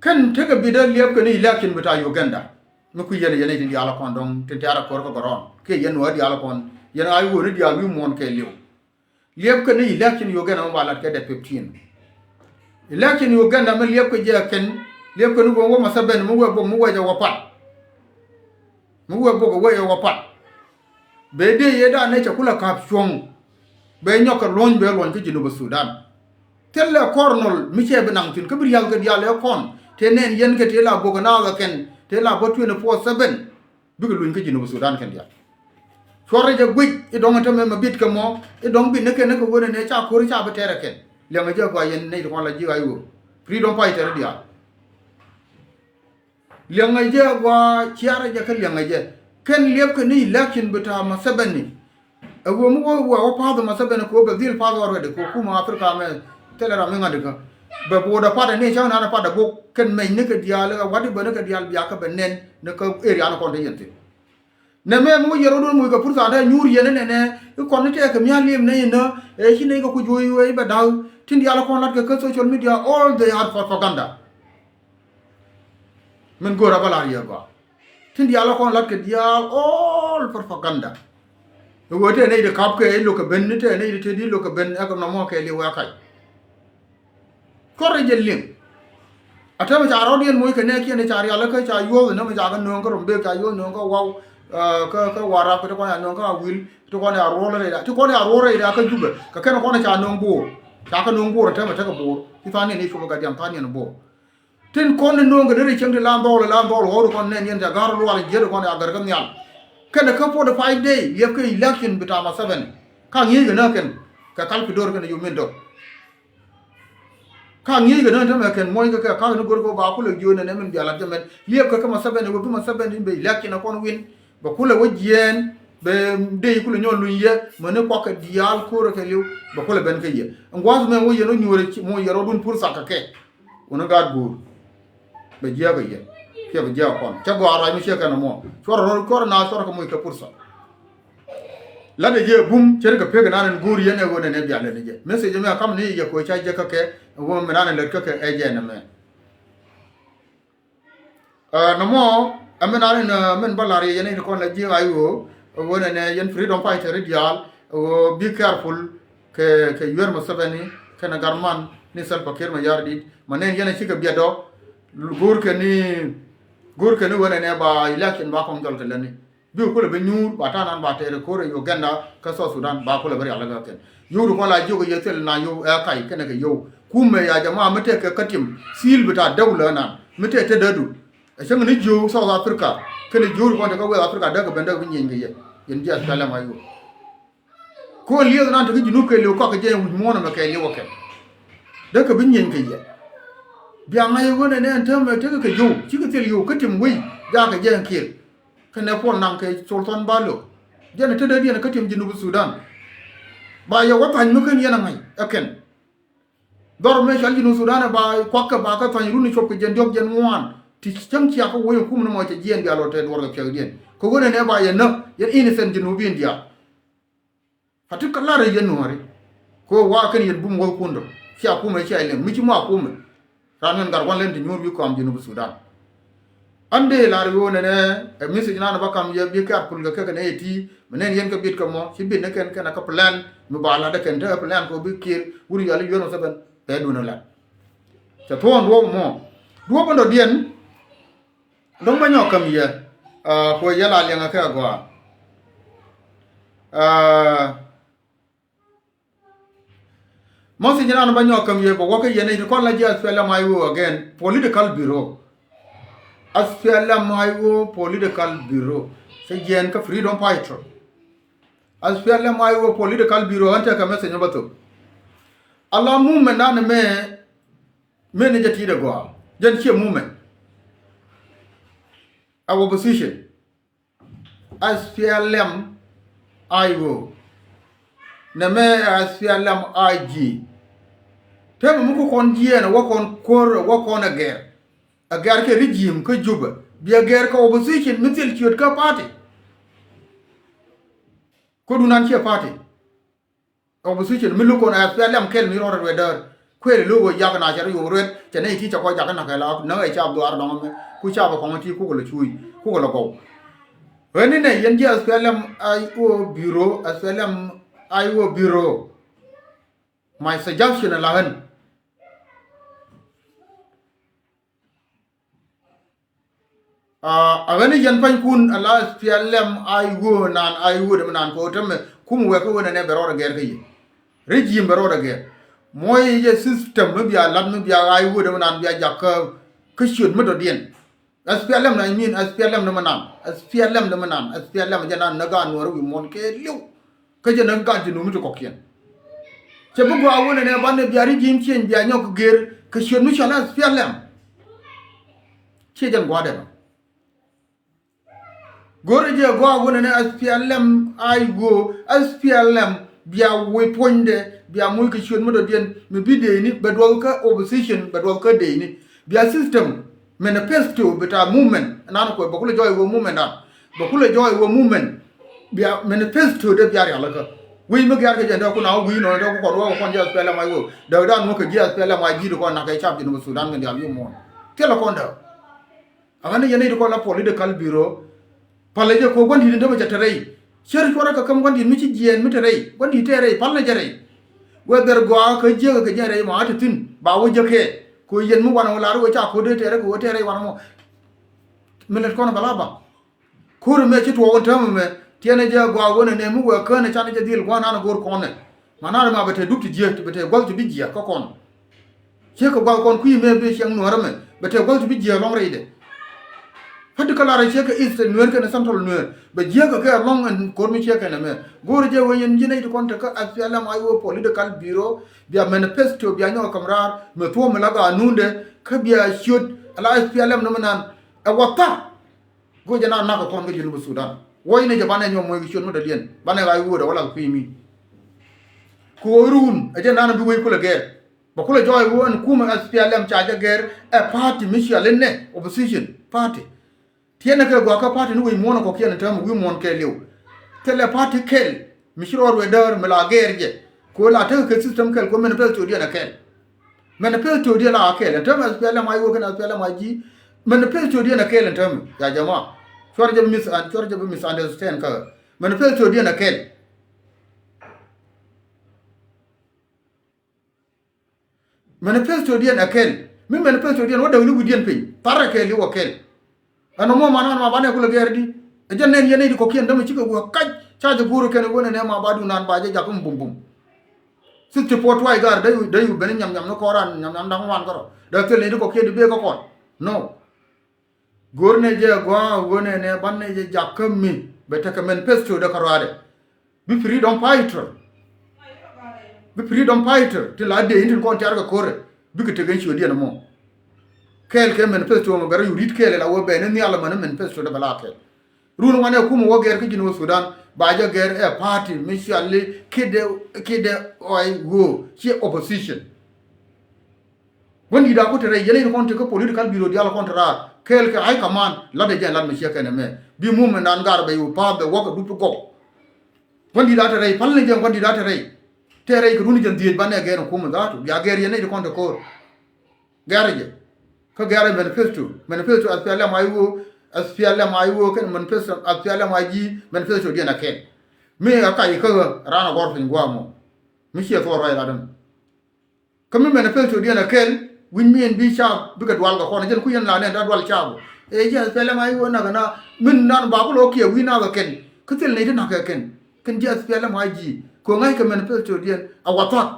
Kɛn tekɛ bi dee liɛp kɛn election bi ta Uganda. Mi kui̱ yɛn yɛn i̱ tin diaal kɔn dɔ̱ŋ tin tɛ̈r a ko̱r kä gɔrɔn kiɛ yɛn nuɔ̱ɔ̱r diaal kɔn yɛn a i̱ ɣööni diaal wi̱i̱ muɔ̱ɔ̱n kɛɛliw. Liɛp kɛn i̱ election Uganda mi ba lat kɛ date fifteen. Election Uganda mi liɛpkɛ jɛ kɛn, liɛpkɛ ni wä wä Museveni mi wee bok mi wee jɛ wä pat. Mi wee bok wee jɛ wä pat. Bɛ dee yɛ dan ni cɛ kulɛ ka̱p cuɔ̱ŋ. Bɛ nyɔk kɛ luɔ̱ny bɛ luɔ̱ny kä Jinub Sudan. Thilɛ kɔr nɔl mi cɛ bi naŋ thi̱n kä bi ria̱th kɛ diaal ɛ kɔn tëë nɛn yɛn kɛ tëë la bok ɛ naath ɛ kɛn tëë la bä twenty four seven. Bikɛ luny kä Jinub Sudan kɛn diaal. Cuɔrɛ jɛ guic i̱ dɔ̱ŋ ɛ tämɛ mɛ bit kɛ mɔ i̱ dɔ̱ŋ bit ni kɛn ni kɛ wen ɛ nɛ ca ko̱ri ca bi tɛrɛ kɛn. Liɛŋɛ jɛ gɔaa yɛn nɛy ti kɔn la ji̱ ɣa̱c ɣöö freedom fighter diaal. Liɛŋɛ jɛ gɔaa ciarɛ jɛ kä liɛŋɛ jɛ kɛn liɛpkɛ ni election bi ta̱a̱ Museveni. Ɛ ɣöö mi wä wä wä pa̱a̱th Museveni kɛ ɣöö bɛ dhil pa̱a̱th already kɛ kum Africa mɛ thilɛ ram mi ŋa̱t ikä. Bɛ bo̱o̱dɛ patdɛ ni cäŋ naan ɛ patdɛ bok kɛn mɛny ni kɛ diaal ɛ wät i̱ bä ni kɛ diaal biakä bɛ nɛn ni kä area ni kɔn te yɛn thi̱n. Nɛ mɛ mi wä yɛr rɔ̱dun muc kɛ purtha dee nyuur yɛn inɛnɛ i̱ kɔn ni tɛɛkɛ mia̱a̱ li̱em nɛ inä ɛ ci nɛy kɛ ku juɔ̱ɔ̱c wee i̱ bɛ da̱k tin diaal kɔn la̱t kɛ kä social media all they are propaganda. Min go̱o̱r a bä la̱r yɛ gɔaa tin diaal kɔn la̱t kɛ diaal all propaganda. I̱ wee tɛɛ nɛy di kap kɛ i̱ lo̱k kɛ ben ni tɛɛ nɛy di te di lo̱k kɛ ben ɛkɛ nɔmɔ kɛ li̱w ɛ kac. Cuɔrɛ jɛ liŋ. A tɛmɛ ca rɔ̱diɛn moc kɛ nɛɛkiɛn ca rial kä ca yuɔth inä mɛ ca kä nööŋ kä Rumbek ca yuɔth nööŋ kä Waw. Kä kä Warap kä ti kɔn ya nööŋ kä Awil ti kɔn ya ruɔl rɛy da ti kɔn ya ruɔl rɛy da kä Jubɛ kɛ kɛn kɔn ca nööŋ Boor ca kä nööŋ Boor tɛmɛ tekɛ Boor ti tha̱a̱ŋ niɛn i̱ copɛ gat diam tha̱a̱ŋ niɛn Boor. Tin kɔn ni nööŋ kɛ ni ri cieŋ ti la dhɔɔl la dhɔɔl ɣɔw ti kɔn nɛn yɛn ca ga̱r lual jiɛt ti kɔn ya gɛr kä nhial. Kɛn kä forty five day liɛp kä election bi tama seven. Ka ŋi̱i̱c kɛ nä kɛn kɛ kal pi do̱r kɛn yum min dɔk. Ka ŋi̱i̱c kɛ nä tämɛ kɛn muɔ̱ny kɛ kɛ ka̱k ni go̱r kɛ ba kulɛ jiöön nɛ nɛ min bia lat jɛ mɛn liɛp kɛ kä ma seven wä bi ma seven in bɛ election a kɔn win. Bɛ kulɛ wä jiɛɛn bɛ dee kulɛ nyɔn luny yɛ mɛ ni kuak kɛ diaal ko̱rɛ kɛ liw bɛ kulɛ ben kä yɛ. Ŋuath mɛ wä yɛn wä nyuurɛ muɔ̱ny yɛ rɔdun pur thak kɛ kɛ. Wun gaat guur bɛ jiääk ɛ yɛ kiɛ bɛ jiääk kɔn cɛ gɔaa ruac mi ciɛ kɛn ɛmɔ cuɔrɛ rɔl cuɔrɛ na cuɔrɛ kɛ moc kɛ pursa. Lat ɛ jiɛ bum cɛ ri kɛ pek nan in guur yɛn ɛ ɣöö nɛn ɛ bial lɛn ɛ jɛ message mi a kam ni yɛ kɛ ɣöö ca jɛ kä kɛ ɛ ɣöö mi nan in lät kä kɛ ɛ jɛ nɛmɛ. Nɔmɔ ɛmɛn an in mɛn bä la̱r yɛ yɛn in kɔn la ji̱ ɣa̱c ɣöö ɣöö nɛnɛ yɛn freedom fighter i̱ diaal ɣöö be careful kɛ kɛ yuer Museveni kɛnɛ garman ni Salva Kiir Mayardit ma nɛn yɛn a cikɛ biɛt dɔ. Go̱o̱r kɛn ni go̱o̱r kɛn ni ɣöö nɛnɛ ba election ba kɔŋ jɔl kɛ lätni. Bikɛ kulɛ bi nyuur ba ta̱a̱ nan ba tɛɛr ko̱r ɛ Uganda kä South Sudan ba kulɛ bi rial kä kɛn. Yio̱w ti kɔn la jiök ɛ yɛ thil na yio̱w ɛ kac kɛnɛ kɛ yio̱w. Kumɛ ya jama mi tɛk kɛ kä tim thi̱i̱l bi ta̱a̱ däw lä nan mi tɛk te dädu. Ɛ cäŋ ni jiök South Africa kɛnɛ jiök ti kɔn te kä West Africa däk kɛ ben däk bi nyieny kɛ yɛ. Yɛn jiath kɛ lɛm a yio̱w. Ko̱n lieth nan te kä Junub kɛ liw kɔk kɛ jɛ wi̱c muɔ̱ɔ̱n ɛmɛ kɛ liw ɛ kɛn. Däk kɛ bi nyieny kɛ yɛ. Bia ŋa̱c ɛ ɣöö nɛnɛ ɛn täämɛ tekɛ kɛ yio̱w cikɛ thil yio̱w kä tim wei jakɛ jɛ ɛn kiɛl. Kɛnɛ puɔl naŋ kɛ Sultan Balo jɛn ɛ tetdädiɛn kä tim Jinub Sudan. Ba yɛ wä tha̱ny mi ken yɛn ɛ ŋa̱c ɛ kɛn. Dhɔr mëë cɔal Jinub Sudan ɛ ba kuakkɛ ba kɛ tha̱ny run ɛ cuɔp kɛ jɛn diɔ̱k jɛn ŋuan ti cäŋ ciakä woc ɛ kum ni mɔ cɛ jiɛɛn bia lɔ te duɔr kɛ piɛkdiɛn kɛ ɣöö nɛnɛ ba yɛ näk yɛn innocent Jinubin diaal. Ka ti kä lar yɛn nuɔ̱ɔ̱ri. Kɛ ɣöö wa̱a̱ kɛn yɛn bum wäthkundä cia kumɛ cia ilɛŋ mi ci mɔ a kumɛ. Ran ŋän gat gua̱n len ti nyuur wi̱i̱ kɔam Jinub Sudan. An dee lar ɣöö nɛnɛ ɛ message nan bä kam yɛ bi kɛ a pul kɛ kɛ kɛn ɛ ti mɛ nɛn yɛn kɛ bit kɛ mɔ ci bit ni kɛn kɛn a kä plan mi ba lat ɛ kɛn te ɛ plan kɛ ɣöö bi Kiir wur yɔal i̱ yuer mɔ thäbɛn bɛ duun ɛ lat. Cɛ thuɔ̱ɔ̱ŋ duɔ̱ɔ̱p mɔ duɔ̱ɔ̱p ɛn dɔ̱diɛn. Dɔ̱ŋ bä nyɔk käm yɛ. Kuɛ yɛ la liɛŋɛ kɛ agɔaa. Message nan bä nyɔk käm yɛ bɛ wäkä yɛn i̱ ti kɔn la ji̱ SPLM-IO again political bureau. SPLM-IO political bureau cɛ jiɛn kä freedom fighter. SPLM-IO political bureau ɣän tekɛ message bä thok. Ala movement nan mɛ mɛ ni jɛ ti̱i̱t agɔaa jɛn ciɛ movement. A opposition. SPLM-IO. Nɛmɛ SPLM-IG. Täämɛ mi ku kɔn jiɛɛn ɛ wä kɔn kuäär ɛ wä kɔn ɛ gɛr. Ɛ gɛr kɛ regime kä Jubɛ bia gɛr kɛ opposition mi thil ciöt kä party. Kä dunan ciɛ party. Opposition mi luk kɔn ɛ SPLM kɛl mi rɔɔdɛ ruɛt däär. Kuëël lo̱k ɣöö yak na cɛ rɔ yo̱o̱k ruɛt cɛ nɛy ti cɛ kɔc jakä na̱k ɛ la näk ɛ ca dhuaar dɔ̱ŋ ɛmɛ ku ca bɛ kɔŋ ti kukɛ lɛ cuuc kukɛ lɛ gɔw. Ɣän ni nɛ yɛn ji̱ SPLM-IO bureau, SPLM-IO bureau. My suggestion ɛ la ɣän. A ɣän i̱ yɛn panykun ala S P L M I O nan, I O dee mi nan kɛ ɣöö tämɛ kum wɛɛkä ɣöö nɛnɛ bɛ rɔɔdɛ gɛr kä yɛ. Regime bɛ rɔɔdɛ gɛr. Muɔ̱c i̱ jɛ system mi bia la̱t mi bia I O dee mi nan bia jak kä, kä ciöt mi dɔ̱diɛn. S P L M na, I mean, S P L M ni mi nan. S P L M ni mi nan. S P L M jɛ nan ni gaat Nuäärä wi̱i̱ muɔ̱ɔ̱n kɛ li̱w. Kä jɛ ni gaat Jinub mi ti kɔ̱kiɛn. Cɛ bi gɔaa ɣöö nɛnɛ banɛ bia regime change bia nyɔk gɛr kɛ ciöt mi cɔal S P L M. Ciɛ jɛn gua̱a̱dɛ nɔ. Go̱rɛ jɛ gɔaa ɣöö nɛnɛ S P L M I O, S P L M bia wec puɔ̱nydɛ, bia moc kɛ ciöt mi dɔ̱diɛn mi bi deeni bɛ duɔth kä opposition, bɛ duɔth kä deeni. Bia system, manifesto bi ta̱a̱ movement, nan kuɛ bɛ kulɛ jɔɔc ɣöö movement dan. Bɛ kulɛ jɔɔc ɣöö movement, bia manifesto dee bia rialikä. Wec mi gia̱a̱r kɛ jɛ dee kun a wä wi̱i̱ nɔnɔ dee ku kɔn wä kɔn ji̱ S P L M I O. Dee dan wä kɛ ji̱ S P L M I G di kɔn nak kɛ cap Jinub Sudan kɛ diaal wi̱i̱ muɔ̱ɔ̱n. Thilɛ kɔn dee. A ɣän yɛn nɛy ti kɔn la political bureau. Palɛ jɛ kɛ gua̱ndi̱t in dämɛ cɛ te rɛy. Cier cuɔrɛ kɛ käm gua̱ndi̱t mi ci jiɛɛn mi te rɛy. Gua̱ndi̱t tɛɛ rɛy, palnɛ jɛ rɛy. Whether gɔaa kä jiäk kɛ jɛn rɛy ma a te thi̱n ba wä jɛ kɛ. Kɛ yɛn mi wanɛ wä lar wä ca ko̱dɛ tɛɛrɛ kɛ wä tɛɛrɛ wanɛ mɔ. Mi lät kɔn bɛ la ba. Ko̱r mɛ ci tuɔɔk in täämɛ mɛ, tiɛnɛ jɛ gɔaa ɣöö nɛnɛ mi wëë kään canɛ jɛ dhil gua̱a̱r nanɛ go̱o̱r kɔnɛ. Ma nanɛ ma bɛ te dup ti jiääk, bɛ te gua̱th ti bi jiääk kä kɔn. Ciek kɛ gua̱th kɔn kui̱ mɛ bi ciɛŋ Nuäärä mɛ, bɛ te gua̱th ti bi jiääk lɔ̱ŋ rɛydɛ. Kä ti kä lar ciek kɛ Eastern Nuer kɛnɛ Central Nuer, bɛ jiääk kɛ kɛ lɔ̱ŋ ɛn ko̱r mi ciek kɛnɛ mɛ. Go̱o̱r jɛ wee yɛn ji̱ nɛy ti kɔn te kä S P L M I O political bureau, bia manifesto, bia nyɔk käm raar, mɛ thuɔ̱ɔ̱m mi la gaat nundɛ, kä bia ciöt, ala S P L M ni mi nan, ɛ wä tha̱a̱. Go̱o̱r jɛ na nak kɛ kɔn kä Jinub Sudan. Wuɔcnɛ jɛ banɛ nyɔk moc kɛ ciöt mi dɔ̱diɛn. Banɛ ɣa̱c wuɔ̱ɔ̱dɛ wä lath kui̱ mi. Kɛ ɣöö run, ɛ jɛn nanɛ bi wec kulɛ gɛr. Bɛ kulɛ jɔɔc ɣöö ɛn kumɛ S P L M ca jɛ gɛr ɛ party mi cial inɛ opposition party. Tiɛnɛ kɛ gua̱a̱k kä party ni wec muɔ̱ɔ̱n ɛ kɔ̱kiɛn ɛ täämɛ wi̱i̱ muɔ̱ɔ̱n kɛɛliw. Thilɛ party kɛl mi ci rɔɔd wëë däär mi la gɛr jɛ. Kɛ ɣöö la tekɛ kɛ system kɛl kɛ ɣöö manifesto diɛn ɛ kɛl. Manifesto diɛn la kɛl ɛn täämɛ S P L M I O kɛnɛ S P L M I G. Manifesto diɛn ɛ kɛl ɛn täämɛ. Ya jama. Cuarɛ jɛ bi mis-, cuarɛ jɛ bi misunderstand kä. Manifesto diɛn ɛ kɛl. Manifesto diɛn ɛ kɛl. Mi manifesto diɛn wä däk ni wi̱diɛn piny. Tharɛ kɛɛliw ɛ kɛl. Ɛn ɔmɔ man an ma banɛ kulɛ gɛɛr di. Ɛ jɛn nɛn yɛn nɛy ti kɔ̱kiɛn dämɛ cikɛ wä kac ca jɛ go̱o̱r kɛn ɛ wä nɛn ɛ ma ba dunan ba jɛ jak kä mi bum bum. Sixty four twice gar dee yu, dee yu ben nyam nyam ni kɔn ran nyam nyam da̱ŋ wan kärɔ. Dee thil nɛy ti kɔ̱kiɛn di bee kä kɔn. No. Go̱o̱r nɛ jɛ gɔaa ɣöö nɛnɛ banɛ jɛ jak kä mi bɛ tekɛ manifesto dee kä ruaadɛ. Bi freedom fighter. Bi freedom fighter ti la dee in tin kɔn tiarkɛ ko̱rɛ. Bikɛ tek in ciötdiɛn ɛmɔ. Kɛɛl kɛ manifesto mɔ bɛ rɔ yu ri̱t kɛɛl ila wee bɛ ni nhial ɛmɛni manifesto dee bɛ la kɛɛl. Run wanɛ kumɛ wä gɛr kä Jinub Sudan ba jɛ gɛr ɛ party mi ciali kidɛ, kidɛ ɔy ɣöö ciɛ opposition. Gua̱n di̱t a ku te rɛy yɛn in kɔn te kä political bureau diaal kɔn te raar kɛɛl kɛ high command lat ɛ jɛn lat mi ciɛ kɛn ɛmɛ bi mum in nan gar bɛ yu pa̱a̱th bɛ wäk ɛ dup ti gɔw. Gua̱n di̱t a te rɛy pal ni jɛn gua̱n di̱t a te rɛy. Te rɛy kɛ run jɛn dhieec banɛ gɛr in kum in dhaatu bia gɛr yɛn nɛy ti kɔn te ko̱r. Gɛr jɛ kä gɛr ɛ manifesto, manifesto S P L M I O, S P L M I O kɛn manifesto S P L M I G, manifesto diɛn a kɛn. Mi a kac kä ɣä ran a gɔr piny gua̱a̱ mɔ mi ciɛ thuɔɔr ruac lat ɛn. Kä mi manifesto diɛn a kɛl wi̱c mi ɛn bi caap bikɛ dual kɛ kɔn jɛn kui̱ yɛn la nɛn da dual caap. Ɛ ji̱ S P L M I O nak na min nan ba ku lo̱ kiɛ wi̱c nak kɛ kɛn kä thil nɛy ti nak kɛ kɛn kɛn ji̱ S P L M I G kɛ ŋa̱c kɛ manifesto diɛn a wathak.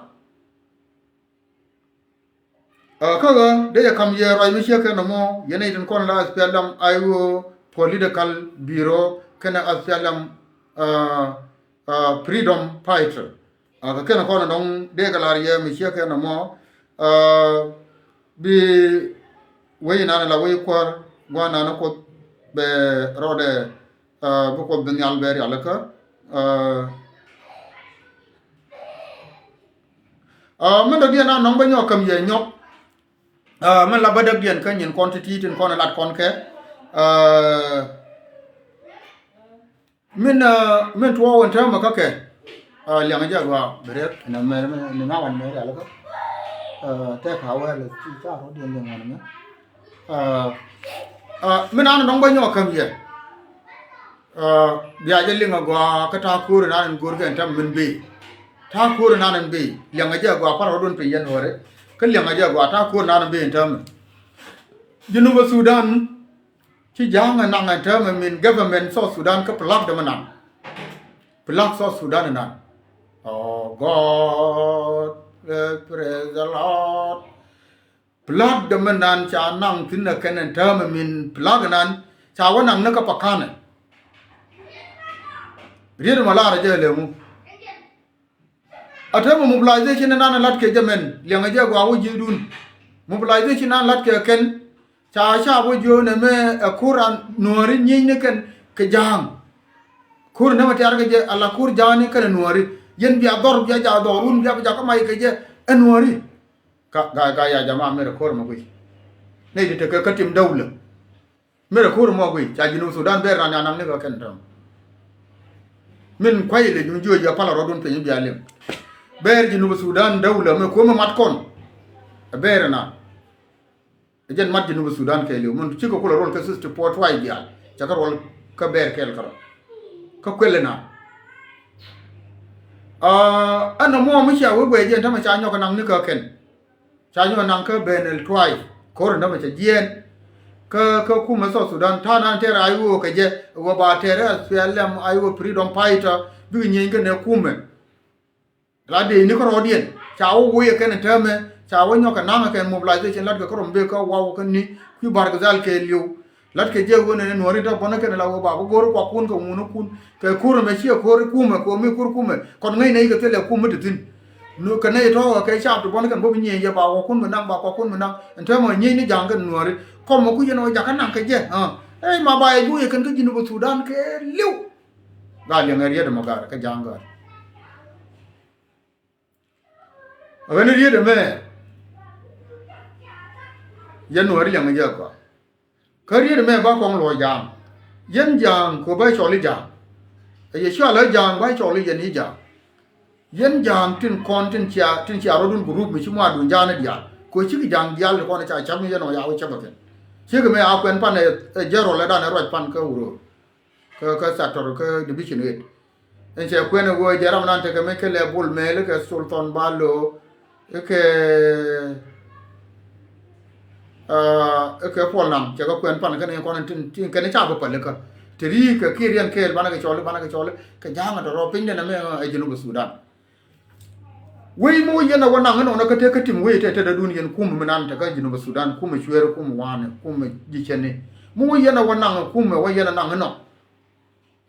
Kä ɣä dee yɛ ka̱m yɛ ruac mi ciek kɛn ɛmɔ yɛn nɛy tin kɔn la S P L M I O political bureau kɛnɛ S P L M freedom fighter. Kä kɛn kɔn dɔ̱ŋ dee kɛ lar yɛ mi ciek kɛn ɛmɔ bi wec inan la wec kuäär gua̱n nan Kuoth bɛ rɔɔdɛ bi Kuoth bi nhial bɛ rialikä. Min dɔ̱diɛn a nɔŋ bä nyɔk käm yɛ nyɔk. Min la bä däkdiɛn kä nyin kɔn ti̱ti̱ tin kɔn lat kɔn kɛ. Min, min tuɔɔk in täämɛ kä kɛ. Liɛŋ jɛ gɔaa bi rɛk in a mɛr ni ŋa̱ wan mɛr yal kä. Tɛk a wɛl ti ca rɔ̱diɛn liɛŋ wan mɛ. Min an nɔŋ bä nyɔk käm yɛ. Bia jɛ liŋ a gɔaa kä ta̱a̱ ko̱o̱r inan in go̱o̱r kɛ in täämɛ min bëë. Ta̱a̱ ko̱o̱r inan in bëë liɛŋ a jɛ a gɔaa parɛ rɔ̱dun piny yɛn wärɛ. Kä liɛŋ a jɛ a gɔaa ta̱a̱ ko̱o̱r inan in bëë in täämɛ. Jinub Sudan Ci ja̱a̱ŋ ɛ naŋ ɛn täämɛ min government South Sudan kä plak dämɛ nan. Plak South Sudan ɛ nan. Oh God, eh, praise the Lord. Plak dämɛ nan ca naŋ thi̱n ɛ kɛn ɛn täämɛ min plak ɛ nan ca wä naŋ ni kä pakanɛ. Riet mɔ lar ɛ jɛ lɛ ŋu. A täämɛ mobilization inan lat kɛ jɛ mɛn liɛŋɛ jɛ gɔaa wä ji̱dun. Mobilization inan lat kɛ kɛn ca ca wä jiö nɛ mɛ ɛ kur an nuɔ̱ɔ̱ri nyieny ni kɛn kɛ ja̱a̱ŋ. Kur nɛ mɛ tiar kɛ jɛ ala kur ja̱a̱ŋ ni kɛn ɛ nuɔ̱ɔ̱ri. Yɛn bia dhɔr bia ja dhɔr wun bia bi ja kä mac kɛ jɛ ɛ nuɔ̱ɔ̱ri. Ka ga ga ya jama mɛ rɛ kur mɛ guic. Nɛ ti tekɛ kä tim dawlä. Mɛrɛ ko̱r mɔ guic ca Junub Sudan bɛɛr na nianaŋ ni kɛ kɛn tɔ̱ŋ. Min kuay ilɛ jun jiö jiɛ palä rɔ̱dun piny bia liŋ. Bɛɛr Junub Sudan dawlä mi kuämɛ mat kɔn. Ɛ bɛɛr na. Ɛ jɛn mat Junub Sudan kɛɛliw min cikɛ kulɛ rol kä sixty four twice diaal. Cɛ kä rol kä bɛɛr kɛɛl kärɔ. Kä kuɛlɛ na. Ɛn nɔmɔ mi cia wee guɛc jɛn tämɛ ca nyɔk naŋ ni kɛ kɛn. Ca nyɔk naŋ kä Benel Tuay ko̱r in dämɛ cɛ jiɛɛn. Kä kä kumɛ South Sudan ta̱a̱ nan tɛr a iwä kɛ jɛ wä ba tɛr a S P L M a iwä freedom fighter bikɛ nyieny kɛnɛ kumɛ. La dee ni kä rɔɔdiɛn ca wä woyɛ kɛn in täämɛ ca wä nyɔk kɛ naŋ kɛn mobilization lat kɛ kä rɔm bek kä waw kä ni kui̱ Bargazal kɛɛliw. Latkɛ jɛ ɣöö nɛnɛ nuɔ̱ɔ̱ri tɔ bɔnä kɛn la ɣöö ba bä go̱o̱r kua kun kɛ ŋun kun kɛ kur ɛmɛ ciɛ ko̱o̱r kumɛ kɛ ɣöö mi kur kumɛ kɔn ŋäc nɛy kɛ thilɛ kum mi ti thi̱n. Kɛ nɛy tɔ̱ kɛ caap ti bɔnä kɛn bä bi nyiëë yɛ ba kua kun mi naŋ ba kua kun mi naŋ. Ɛn täämɛ nyiëëc ni ja̱a̱ŋ kɛn nuɔ̱ɔ̱ri kɔmɛ kui̱ yɛn ɣöö jakä naŋ kɛ jɛ. Ɛ ma ba yɛ juuc yɛ kɛn kä Junub Sudan kɛ li̱w. Gal yɛn ɛ riet ɛmɔ gar kɛ ja̱a̱ŋ gar. Ɣän riet ɛmɛ yɛn nuɔ̱ɔ̱ri liɛŋ jɛ kɔa. Kä riet ɛmɛ ba kɔŋ luɔc ja̱a̱ŋ. Yɛn ja̱a̱ŋ kɛ ba cɔl i̱ ja̱a̱ŋ. Ɛ yɛ cɔal ɛ ja̱a̱ŋ ba cɔl i̱ yɛn i̱ ja̱a̱ŋ. Yɛn ja̱a̱ŋ tin kɔn tin cia tin cia rɔ̱dun group mi ci muaadun ja̱a̱ŋ ni diaal kɛ cikɛ ja̱a̱ŋ diaal ti kɔn ca cäp ni yɛn ɔ ya wä cäp ɛ kɛn. Cikɛ mɛ a kuɛn pan ɛ jɛrɔl ɛ dan ɛ ruac pan kä wuröör. Kä kä sector kä division eight. Ɛn cɛ kuɛn ɛ ɣöö jɛ ram nan tekɛ mi kɛ lɛ bol mɛɛli kɛ Sultan Balo. Ikɛ ikɛ puɔl naŋ cɛ kɛ kuɛn pan kɛn kɔn tin tin kɛn ca bä pälikä. Te ri kɛ kiɛ riɛn kɛɛl banɛ kɛ cɔli banɛ kɛ cɔli kɛ ja̱a̱ŋ ɛ tɔrɔ piny dɛn ɛmɛ ɛ Junub Sudan. Wec mi wä yɛn a wä naŋ inɔnɔ kä tëë kä tim wec tɛ te dädun yɛn kum mi nan te kä Junub Sudan kum cueer kum wa̱a̱ni kum ji̱ cɛni. Mi wä yɛn a wä naŋ kum ɛ wä yɛn a naŋ inɔ.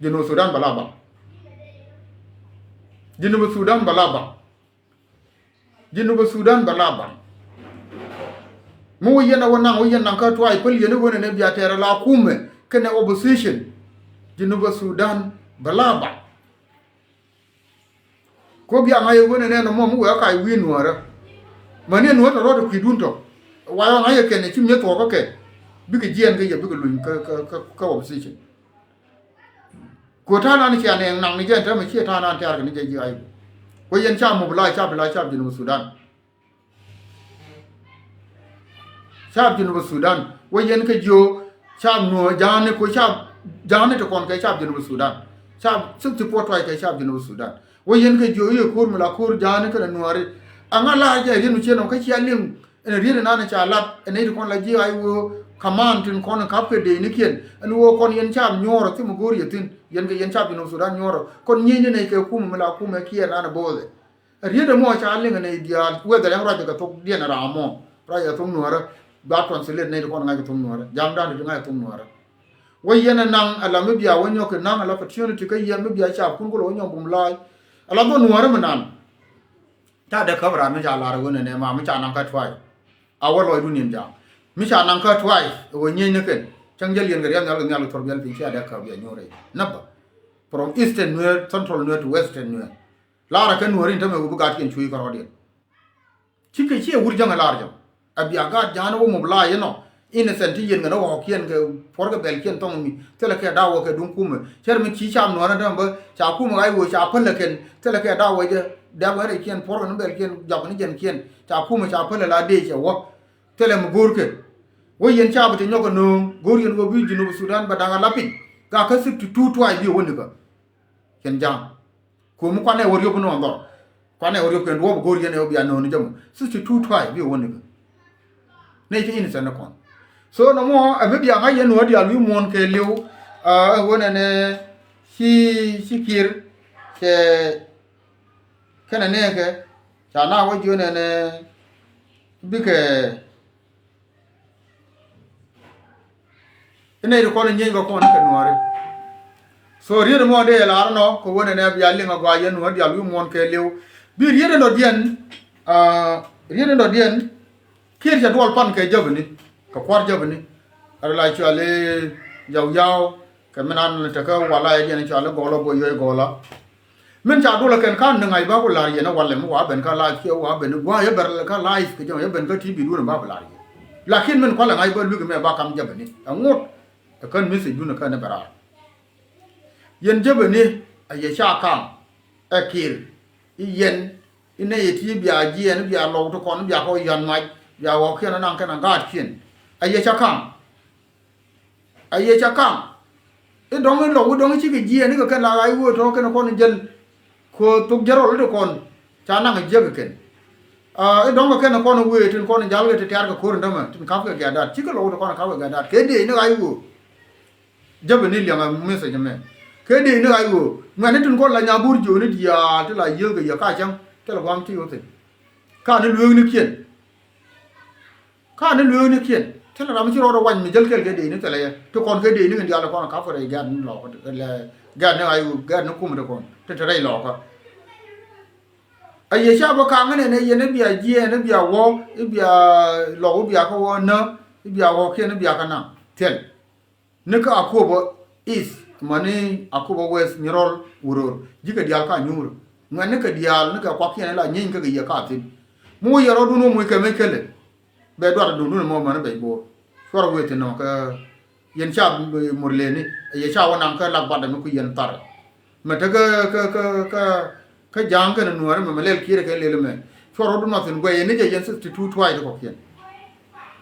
Junub Sudan bɛ la baŋ. Junub Sudan bɛ la baŋ. Junub Sudan bɛ la baŋ. Mi wä yɛn a wä naŋ wä yɛn naŋ kä tuay päl yɛn i̱ wä nɛnɛ bia tɛɛrɛ la kumɛ kɛnɛ opposition. Junub Sudan bɛ la baŋ. Ko bia ŋa̱c i̱ wä nɛnɛ nɔmɔ mi wee kac wi̱i̱ nuäärä. Mäni nuäär tɔ rɔɔdɛ kui̱dun tɔ. Wa yɔ ŋa̱c i̱ kɛn i̱ ci mi̱eth thuɔ̱k kä kɛ bikɛ jiɛɛn kä yɛ bikɛ luny kä kä kä opposition. Kuɛ ta̱a̱ nan cia nɛɛŋ naŋ ni jɛn täämɛ ciɛ ta̱a̱ nan tɛ̈r kɛ ni jɛ ji̱ ay. Kuɛ yɛn ca mobilize ca bi la ca Junub Sudan. Ca Junub Sudan wä yɛn kɛ jiö ca nuɔ ja̱a̱ni kuɛ ca ja̱a̱ni ti kɔn kɛ ca Junub Sudan. Ca sixty four twice kɛ ca Junub Sudan wä yɛn kɛ jiö i̱ ko̱r mi la ko̱r ja̱a̱ni kɛnɛ nuɔri. Aŋa la jɛ riet mi ciɛ nɔ kä cia liŋ. Ɛn riet inan ca lat ɛn i̱ ti kɔn la ji̱ ay wee kaman tin kɔn kap kɛ dee ni kiɛn ɛn wee kɔn yɛn cap nyuɔrɔ thim go̱o̱r yɛ thin yɛn kɛ yɛn cap Junub Sudan nyuɔrɔ kɔn nyieny ni nɛy kɛ kum mi la kum ɛ kiɛn an ɛ bo̱o̱thɛ. Ɛ riet ɛmɔ ca liŋ ɛn i̱ diaal wee dhɛ lɛŋ ruac kɛ thok diɛn ɛ ram mɔ ruac ɛ thok nuɔrɛ. Ba translate nɛy ti kɔn ŋa̱c kɛ thok nuɔrɛ ja̱a̱ŋ dan ti ŋa̱c ɛ thok nuɔrɛ. Wee yɛn ɛ naŋ ɛ la mi bia wee nyɔk kɛ naŋ ɛ la opportunity kä yɛn mi bia cap kun kolo wee nyɔk bum la̱a̱c ɛ la dhɔ nuɔrɛ mi nan. Ca dee käp raan mi ca lar ɣöö nɛnɛ ma mi ca naŋ kä tuay. A wä lɔcdun in ja̱a̱ŋ mi ca naŋ kä tuay ɛ ɣöö nyieny ni kɛn cäŋ jäl yɛn kɛ riɛm nhial kɛ nhial kɛ thuɔr biɛl piny cia dee käp yɛ nyuur rɛy näbä. From Eastern Nuer, Central Nuer to Western Nuer. Laarä kɛ Nuer in tämɛ ɣöö bi gaatkiɛn cuuc kärɔɔdiɛn. Cikɛ ciɛ wur jäŋ ɛ laar jɛ. A bia gaat ja̱a̱n wä mobilize inɔ. Innocent ti yɛn kɛn ɣɔ̱kiɛn kɛ puɔ̱rkɛ bɛlkiɛn thɔŋ mi thilɛ kɛ da̱wä kɛ duŋ kumɛ cär mi ci cam nuɔ̱ɔ̱rä däm bä ca kumɛ ɣa̱c wee ca päl ɛ kɛn thilɛ kɛ da̱wä jɛ. Dɛp ɣän rɛckiɛn puɔ̱rkɛ ni bɛlkiɛn jɔak ni jɛnkiɛn ca kumɛ ca päl ɛ la dee cɛ wä. Thilɛ mi go̱o̱rkɛ wä yɛn ca bi te nyɔk ɛ nööŋ go̱o̱r yɛn wä bi Junub Sudan bɛ da̱ŋ ɛ la piny. Gakä sixty two twice bi ɛ wä nikä. Cɛn ja̱a̱ŋ. Ko̱mi kuanɛ wä riöp inɔ dhɔr. Kuanɛ wä riöp kɛn duɔ̱ɔ̱p go̱o̱r yɛn ɛ wä bia nööŋ ni jɛ mɔ sixty two twice bi wä nikä. Nɛy ti innocent ni kɔn. So nɔmɔ ɛ mi bia ŋa̱c yɛn nuɔ̱ɔ̱r diaal wi̱i̱ muɔ̱ɔ̱n kɛ li̱w. Ɛ ɣöö nɛnɛ ci ci Kiir cɛ kɛnɛ nɛɛkɛ ca na wä jiö nɛnɛ bikɛ inɛ ti kɔn nyieny kɛ kɔn kɛ nuɔ̱ɔ̱ri. So riet mɔ dee lar nɔ kɛ ɣöö nɛnɛ bia liŋ a gɔaa yɛn nuɔ̱ɔ̱r diaal wi̱i̱ muɔ̱ɔ̱n kɛ li̱w. Bi riet in dɔ̱diɛn, riet in dɔ̱diɛn Kiir cɛ duɔl pan kɛ jäpni, kɛ kua̱r jäpni. Ɛ la cuali Yau Yau kɛ min an tekä wala yɛ diɛn cuali Gɔɔla, boi yɔy Gɔɔla. Min ca dulä kɛn kan ni ŋa̱c ba ku lar yɛn ɛ walɛ mi wa ben kä live kiɛ wa ben gua̱a̱ yɛ bɛr kä live kɛ jɛ yɛ ben kä T V duun ba ku lar yɛn. Lakin min kualɛ ŋa̱c ba lui̱k mɛ ba kam jäpni ɛ ŋut ɛ kän message dun ɛ kän ɛ bɛ raar. Yɛn jäpni a yɛ ca kam ɛ Kiir i̱ yɛn i̱ nɛy ɛ ti bia jiɛɛn i̱ bia lɔw ti kɔn i̱ bia kɔ yɔ̱a̱n mac bia ɣɔ̱kiɛn ɛ naŋ kɛn ɛ gaatkiɛn. A yɛ ca kam. A yɛ ca kam. I̱ dɔ̱ŋ i̱ lɔw i̱ dɔ̱ŋ i̱ cikɛ jiɛɛn i̱ kɛ kɛn la ɣa̱c wee tɔ̱ kɛn kɔn i̱ jäl. Kɛ thok järɔl i̱ ti kɔn ca naŋ i̱ jiäk kɛ kɛn. I̱ dɔ̱ŋ kɛ kɛn kɔn i̱ wee tin kɔn i̱ ja̱l kɛ ti tɛ̈r kɛ ko̱r in dämɛ tin ka̱p kɛ gɛ̈t da̱t cikɛ lɔw i̱ ti kɔn i̱ ka̱p kɛ gɛ̈t da̱t kɛ dee i̱ ni ɣa̱c wee. Jäpɛ ni liɛŋ a message mɛ. Kɛ dee ni ɣa̱c ɣöö ŋuɛ̈tni tin kɔn la nyabur jiööni diaal ti la yiëëk kɛ yɛ ka cäŋ thilɛ gua̱a̱m ti ɣöö thi̱n. Ka ni lueeknikiɛn. Ka ni lueeknikiɛn thilɛ ram mi ci rɔɔdɛ wany mi jäl kɛl kɛ dee ni thilɛ yɛ ti kɔn kɛ dee ni kɛn diaal kɔn a kap kɛ rɛy gɛ̈t ni lɔɔkä. Gɛ̈t ni ɣa̱c ɣöö gɛ̈t ni kum ti kɔn ti te rɛy lɔɔkä. A yɛ ca bä kaŋ nɛn ɛ yɛn i̱ bia jiɛɛn i̱ bia wä i̱ bia lɔk i̱ bia kä wä nä i̱ bia wä kiɛn i̱ bia kä naŋ thil. Ni kä Akobo East mani Akobo West Nyirol Wuror ji̱ kɛ diaal ka nyuur. Ŋuɛ̈tni kɛ diaal ni kɛ kuakiɛn la nyieeny kä kɛ yɛ ka thi̱n. Mi wä yɛ rɔɔdun wä muc kɛ mec kɛlɛ. Bɛ duat dundun mɔ mani bɛc bo̱o̱r. Cuɔr wee thi̱n nɔ kä yɛn ca Murleni yɛ ca wä naŋ kä lak batdɛ mi ku yɛn thar. Mɛ te kä kä kä kä kä ja̱a̱ŋ kɛn nuääri mɛ mɛ lɛl kiɛɛr kɛ lɛl mɛ. Cuɔr rɔɔdun nɔ thi̱n guɛy yɛn ni jɛ yɛn sixty two twice kɔkiɛn.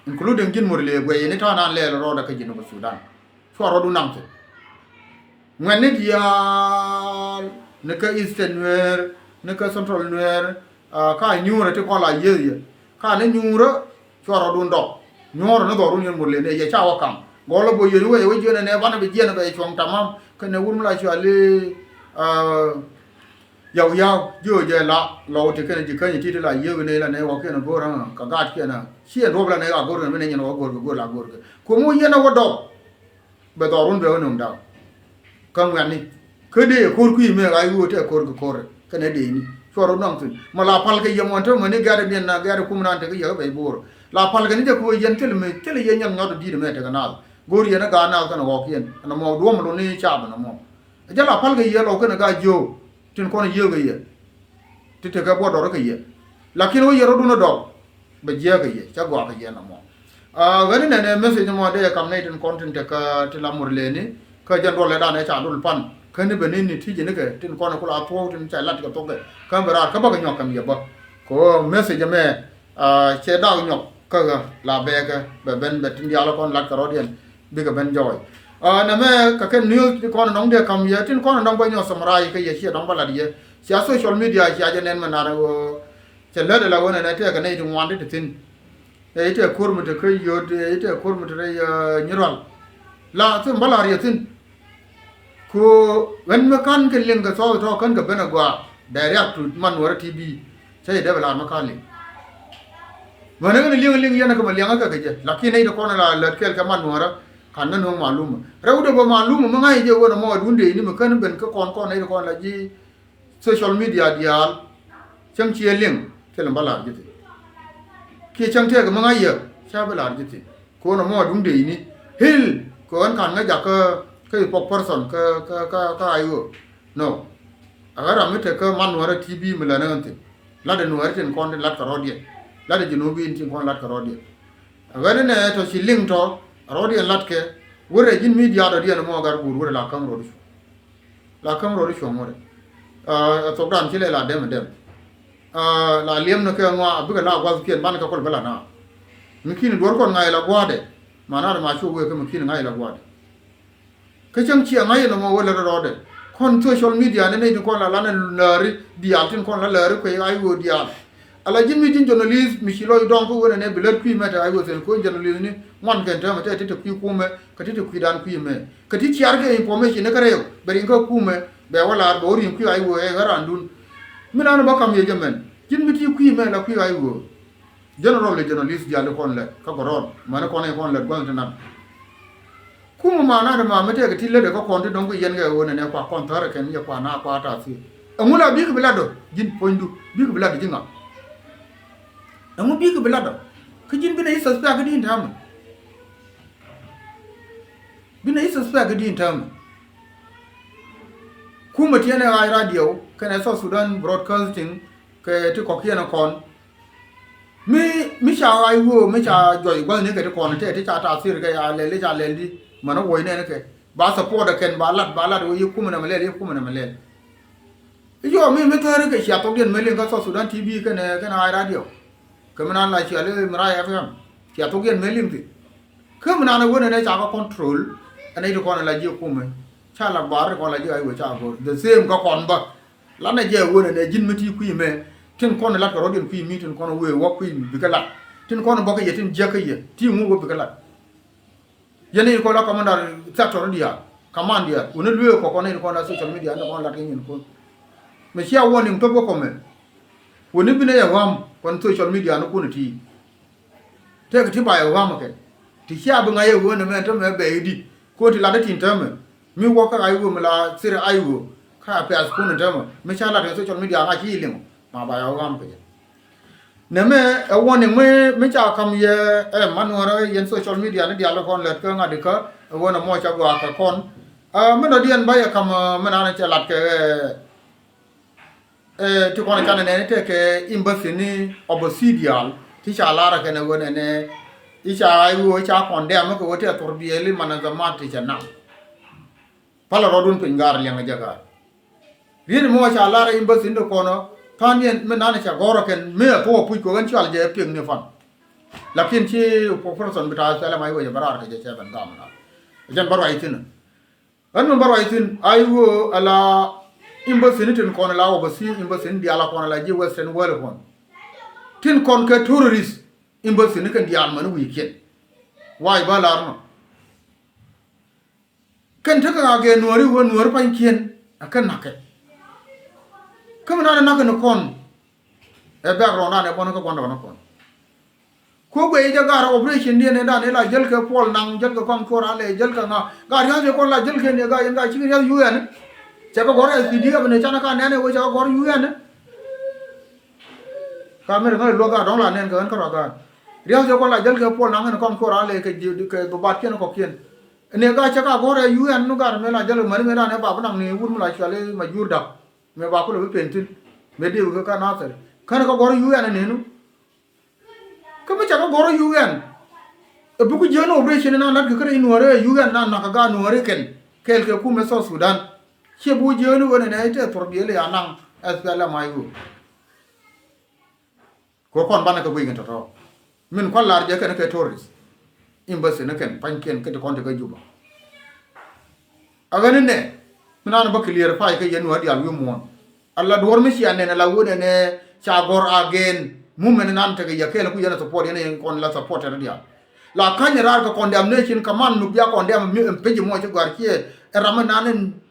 Including ji̱n Murle guɛy yɛn ni ta̱a̱ naan lɛl rɔɔdɛ kä Jinub Sudan. Cuɔr rɔɔdun naŋ thi̱n. Ŋuɛ̈tni diaal ni kä Eastern Nuer ni kä Central Nuer. Ka nyuurä ti kɔn la yieth yɛ ka ni nyuurä. Cuɔr rɔɔdun dɔk nyuurä ni dhɔrun yɛn Murle ni yɛ ca wä kam gɔl la boi yɛn wee wee jiɛn nɛ banɛ bi jiɛn bɛ cuɔ̱ŋ tamam kɛn nɛ wur mi la cuali. Yau yau jiö jɛ la lɔw ti kɛn ji̱ käny ti ti la yieth ni la nɛ wä kiɛn go̱r kä gaat kiɛn. Ciɛ duɔp la nɛ a go̱r kɛn mi nɛ nyɛn wä go̱r kɛ go̱r la go̱r kɛ kum wä yɛn a wä dɔk. Bɛ dhɔrun bɛ wä nöŋ daw. Kä ŋuɛ̈tni kä dee ko̱r kui̱ mëë ɣa̱c ɣöö tɛ ko̱r kɛ ko̱r kɛnɛ dee ni cuɔr wä nɔŋ thi̱n mɔ la pal kɛ yɛ muɔ̱n te mäni gɛ̈t diɛn na gɛ̈t kum nan tekɛ yɛ kä bɛc bo̱o̱r. La pal kɛ ni jɛ kuɛ yɛn thil mi thil yɛ nyɛn nyɔt di̱t mɛ tekɛ naath go̱o̱r yɛn ɛ gaat naath kɛnɛ ɣɔɔk yɛn ɛn ɛmɔ duɔ̱m luni caap ɛn ɛmɔ. Ɛ jɛ la pal kɛ yɛ lɔw kɛnɛ gaat jiöök. Tin kɔn yiëëk kɛ yɛ ti tekɛ buɔt dɔr kɛ yɛ. Lakin wä yɛ rɔdun dɔk bɛ jiääk kɛ yɛ cä gɔaa kɛ yɛ nɔmɔ. Ɣän inɛnɛ message mɔ dee kam nɛy tin kɔn tin tekɛ ti la Murleni kä jɛn duɔl lɛ danɛ ca dul pan kä ni bɛ ni ni ti̱ci nikɛ tin kɔn ku la thuɔ̱k tin ca lat kɛ thokɛ kä bɛ raar kä bä kɛ nyɔk kɛm yɛ bä. Kɛ ɣöö message mɛ Cɛ dak nyɔk kä ɣä la bɛɛkɛ bɛ ben bɛ tin diaal kɔn lat kɛ rɔ̱diɛn bikɛ ben jɔɔc. Nɛmɛ kɛ kɛn news ti kɔn nɔŋ dee kam yɛ tin kɔn nɔŋ bä nyɔk summarize kä yɛ ciɛ dɔŋ bä lat yɛ. Cia social media cia jɛ nɛn mɛ nar ɣöö cɛ lät ala ɣöö nɛnɛ tɛɛkɛ nɛy ti ŋuan ti ti thi̱n. Ɛ itɛ ko̱r mi te kä yio̱t ɛ itɛ ko̱r mi te rɛy Nyirɔl. La thi̱n bä lar yɛ thi̱n. Ku ɣän mi ka̱n kɛ liŋ kɛ thɔɔth tɔ̱ kän kɛ ben agɔaa direct to man wärä T V. Cä yɛ dee bɛ lar mi ka̱n liŋ. Mänä ɣän liŋ liŋ yɛn kɛ mɛ liɛŋä kɛ kɛ jɛ lakin nɛy ti kɔn la lät kɛl kɛ man wärä ka̱n kɛ nuɔ̱ŋ malumä rɛw dee bä malumä mi ŋa̱c jɛ ɣöö nɔmɔ adun dee ni mi kän ben kä kɔn kɔn nɛy ti kɔn la ji̱ social media diaal. Cäŋ ciɛ liŋ thilɛ bä lar ji̱ thi̱n. Kiɛ cäŋ tëëk mi ŋa̱c yɛ ca bä lar ji̱ thi̱n. Ko̱n ɛmɔ duŋ dee ini hil kɛ ɣän ka̱n ŋäc jakä kä ipok person kä kä kä kä ay ɣöö. No. A ɣän ram mi tek kä man nuäärä T V mi lät ni ɣän thi̱n. Latdɛ nuäärä tin kɔn tin lat kɛ rɔ̱diɛn. Latdɛ ji̱ nuɔ̱ɔ̱ŋ bi in tin kɔn lat kɛ rɔ̱diɛn. A ɣän inɛ tɔ ci liŋ tɔ a rɔ̱diɛn latkɛ. Wurɛ ji̱n mi diaal rɔ̱diɛn ɛmɔ gat guur wurɛ la käŋ rɔ̱diɛn. La käm rɔɔd i̱ cuɔ̱ŋ wä rɛ. Ɛ thokdan ci lɛ la dɛm ɛ dɛm. La liɛm ni kɛ ŋɔa a bikɛ la gua̱th kiɛn ban kɛ kɔl bä la na. Mi ki̱ni duɔ̱r kɔn ŋa̱c la gua̱a̱dɛ. Ma na dɛ ma cu wee kä mi ki̱ni ŋa̱c la gua̱a̱dɛ. Kä cäŋ ciɛ ŋa̱c inɔ mɔ wä lät rɔɔdɛ. Kɔn social media ni nɛy tin kɔn la la ni lääri diaal tin kɔn la lääri kuec ɣa̱c ɣöö diaal. Ala ji̱n mi ji̱n journalist mi ci lɔc dɔŋ kä wen ɛnɛ bi lät kui̱ mɛ te ay wethen ko̱n journalist ni ŋuan kɛn täämɛ te ti te kui̱ kumɛ kɛ ti te kui̱dan kui̱ mɛ kɛ ti ciar kɛ information ni kä rɛw bɛ riŋ kä kumɛ bɛ wä laar bɛ wä riŋ kui̱ ay wee ɛ ɣän randun. Mi nan bä kam yec ɛmɛn ji̱n mi ti kui̱ mɛ la kui̱ ay wee. General journalist diali kɔn lɛt kä gɔrɔr mani kɔn ɛ kɔn lɛt gua̱n ti nan. Kumɛ ma na de ma mi tɛk ti lät ɛ kä kɔn ti dɔ̱ŋ kɛ yɛn kɛ ɣöö nɛnɛ kua kɔn thär ɛ kɛn yɛ kua na kua ta thiee. Ɛŋu la bikɛ bi lat dɔ ji̱n puɔ̱nydu bikɛ bi lat dɔ ji̱ ŋa? Ɛŋu bikɛ bi lat dɔ kä ji̱n binɛ yi suspect di in täämɛ. Binɛ yi suspect di in täämɛ. Kumɛ tiɛnɛ ɣa̱c radio kɛnɛ South Sudan Broadcasting kɛ ti kɔ̱kiɛn ɛ kɔn. Mi mi ca ɣa̱c wee mi ca juɔc gua̱thni kɛ ti kɔn tɛ ti ca tathir kɛ a lɛl ti ca lɛl di män a wuɔc nɛn kɛ ba support ɛ kɛn ba lat ba lat wee yi kumɛ nɛmɛ lɛl yi kumɛ nɛmɛ lɛl. I̱ jɔɔk mi mi thäri kɛ cia thokdiɛn mi liŋ kä South Sudan T V kɛnɛ kɛnɛ ɣa̱c radio. Kɛ mi nan la cia li mi ray F M cia thokdiɛn mi liŋ thi. Kä mi nan ɛ wen ɛnɛ ca kɛ control ɛnɛ ti kɔn ɛ la ji̱ kumɛ ca la bar ti kɔn la ji̱ ɣa̱c wee ca go̱r the same kä kɔn bä. Lanɛ jɛ wen ɛnɛ ji̱n mi ti kui̱ mɛ tin kɔn lat kɛ rɔ̱diɛn kui̱ mi tin kɔn wee wä kui̱ mi bikɛ lat tin kɔn bä kä yɛ tin jiäk kä yɛ ti ŋu wä bikɛ lat. Yɛn ni kɔn la commander sector diaal command diaal wuni luee kɔ kɔn ni kɔn la social media ni kɔn lat kɛ nyin kun. Mɛ cia warning pep kɛ kɔmɛ wuni binɛ yɛ ɣam kɔn social media ni kun ti. Tëëkɛ ti ba yɛ ɣam kɛ ti cia bi ŋa̱c yɛ wen ɛmɛ täämɛ bɛ idi kun ti lat tin täämɛ. Mi wä kä ay wee mi la thir ay wee kä a pɛth kun in täämɛ mi ca lat kɛ social media ŋa̱c ci liŋ ma ba yɛ ɣam kɛ jɛ. Nɛmɛ ɛ warning mi mi ca kam yɛ ɛ manuɔrä yɛn social media ni diaal kɔn lät kä ŋa̱t ikä ɛ wen ɛmɔ ca gɔaa kɛ kɔn. Ɛ mi dɔ̱diɛn ba yɛ kam ɛ mi nan cɛ lat kɛ ɛ ti kɔn canɛ nɛni tekɛ embassy ni obsidial ti ca lar kɛn ɛ wen ɛnɛ i̱ ca ay wee ca kɔn dɛm mi kɛ wee tɛ thor biɛli man ɛ dhamat ti cɛ nam. Palɛ rɔɔdun piny gaar liɛŋ ɛ jɛ gaar. Riet mɔ ca lar in bä thi̱n ti kɔnɔ than yɛn mi nan cɛ gɔr kɛn mi ɛ thok ɛ puc kɛ ɣän cual jɛ piɛŋ ni fan. Lakin ci proportion bi ta̱a̱ thɛlɛ ma i̱ wecɛ bä raar kɛ jɛ cɛ bɛn gam na. Jɛn bä ruac thi̱n. Ɣän mi bä ruac thi̱n a i̱ wee ala in bä thi̱n tin kɔn ala wä bä thi̱n in bä thi̱n diaal a kɔn ala ji̱ western world kɔn. Tin kɔn kɛ terrorist in bä thi̱n kɛn diaal mani wi̱i̱ kiɛn. Wac bä lar nɔ. Kɛn tekɛ ɣaa gɛ nuɔ̱ɔ̱ri wä nuɔ̱ɔ̱ri pa̱nykiɛn a kɛ na̱kɛ. Kä mi nan ɛ na̱kɛ ni kɔn ɛ background dan ɛ bɔn kä gua̱ndɔɔŋni kɔn. Kuɔ guɛ i̱ jɛ ga̱r operation diɛn ɛ dan ila jäl kɛ puɔl naŋ jäl kɛ kɔŋ cuɔr alɛ jäl kɛ ŋa ga̱r ya̱th ɛ kɔn la jäl kɛ ni ga̱r yɛn ga̱r cikɛ riath U N. Cɛ kɛ gɔ̱r S P D F ni canɛ ka nɛn ɛ wee cɛ kɛ gɔ̱r U N. Ka mi ri ŋäc luäk ga̱r dɔ̱ŋ la nɛn kɛ ɣän kä rɔ ga̱r. Riath ɛ kɔn la jäl kɛ puɔl naŋ kɛn kɔŋ cuɔr alɛ kɛ ji̱ kɛ bä bat kiɛn kɔkiɛn. Ni gaa cä ka gɔ̱r ɛ U N nu gat mëë la jäl mani mëë la nɛ bap naŋ ni wut mi la cuali ma jur dak. Mëë ba kulɛ bi pen thi̱n mëë dee wi̱i̱ kä ka nathɛr kän kä gɔ̱r U N ni nu. Kä mi cɛ kä gɔ̱r U N ɛ buk jiön operation na lat kɛ kä rɛy nuɔ̱ɔ̱ri ɛ U N na nak kä gaa nuɔ̱ɔ̱ri kɛn kɛɛl kɛ kumɛ South Sudan. Ciɛ buk jiön wen ɛ nɛ itɛ thor biɛl ya naŋ S P L M I O. Kɛ kɔn banɛ kɛ guic kɛn tɔ̱tɔ̱ min kua̱r lar jɛ kɛn kɛ tourist. Embassy ni kɛn pa̱nykiɛn kä ti kɔn ti kä Juba. A ɣän inɛ mi nan bä clear pay kä yɛn wä dial wi̱i̱ muɔ̱ɔ̱n. A la duɔ̱r mi cia nɛn a la wä nɛnɛ ca gɔ̱r a gɛn mumɛn nan tekɛ yɛ kɛɛl ku yɛn a support yɛn a yɛn kɔn la support tɛn dial. La ka̱ny raar kɛ kɔn diam nation kɛ man nuk bia kɔn diam mi pec mɔ ci gɔ̱r ciɛ ɛ ram mi nan in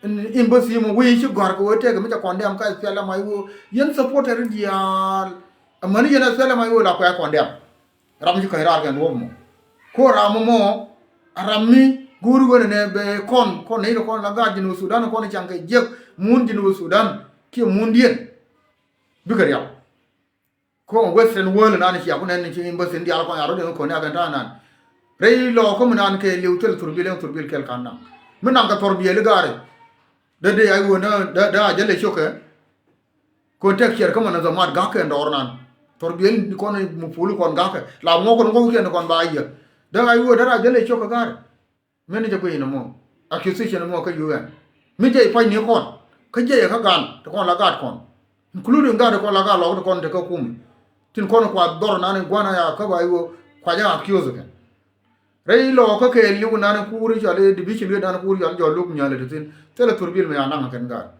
In, in bä thi̱i̱m wee ci gɔ̱a̱r kɛ wee tëëkɛ mi ca kɔn dɛm ka S P L M I O yɛn supporter diaal. Amäni yɛn S P L M I O la kuɛ kɔn dɛm. Ram ci käny raar kɛn ruɔ̱p mɔ. Ko ram mɔ a ram mi go̱o̱ri wen ɛnɛ bɛ kɔn kɔn nɛy ni kɔn la gaat Jinub Sudan kɔn caŋ kɛ jiäk mun Jinub Sudan kiɛ mun diɛn. Bikɛ rial. Kɔn western world nan cia ku nɛn ci embassy dial kɔn a rɔ den kɔn a kɛn ta nan. Rɛy lɔ kä mi nan kɛ liw thil thurbil ɛn thurbil kɛl kan nan mi nan kɛ thurbil gari. Dee dee ay wä na dee a jɛl ɛ cokɛ. Kɔn tɛk ciɛr kä manazamat gak kɛ ndɔɔr nan thurbil kɔn mupul kɔn gak kɛ la ŋuɔk kɔn ŋuɔk kɛn kɔn ba yɛ. Dee ay wä dee a jɛl ɛ cokɛ gari. Mɛn ni jɛ guic ni mɔ accusation ni mɔ kä U N. Mi jɛ pa̱ny ni kɔn kä jɛ yɛ kä gan ti kɔn la gat kɔn including gat ti kɔn la gat lɔk ti kɔn ti kä kumi. Tin kɔn kua dhɔr nan in guana ya kä ba iwo kua jɛ accuse kɛ. Rɛy lɔ kä kɛ liw nan in kuuri cɔl i division liw nan in kuuri cɔl jɔ luk nyali ti thin thilɛ thurbil mi ya naŋ kɛn gat.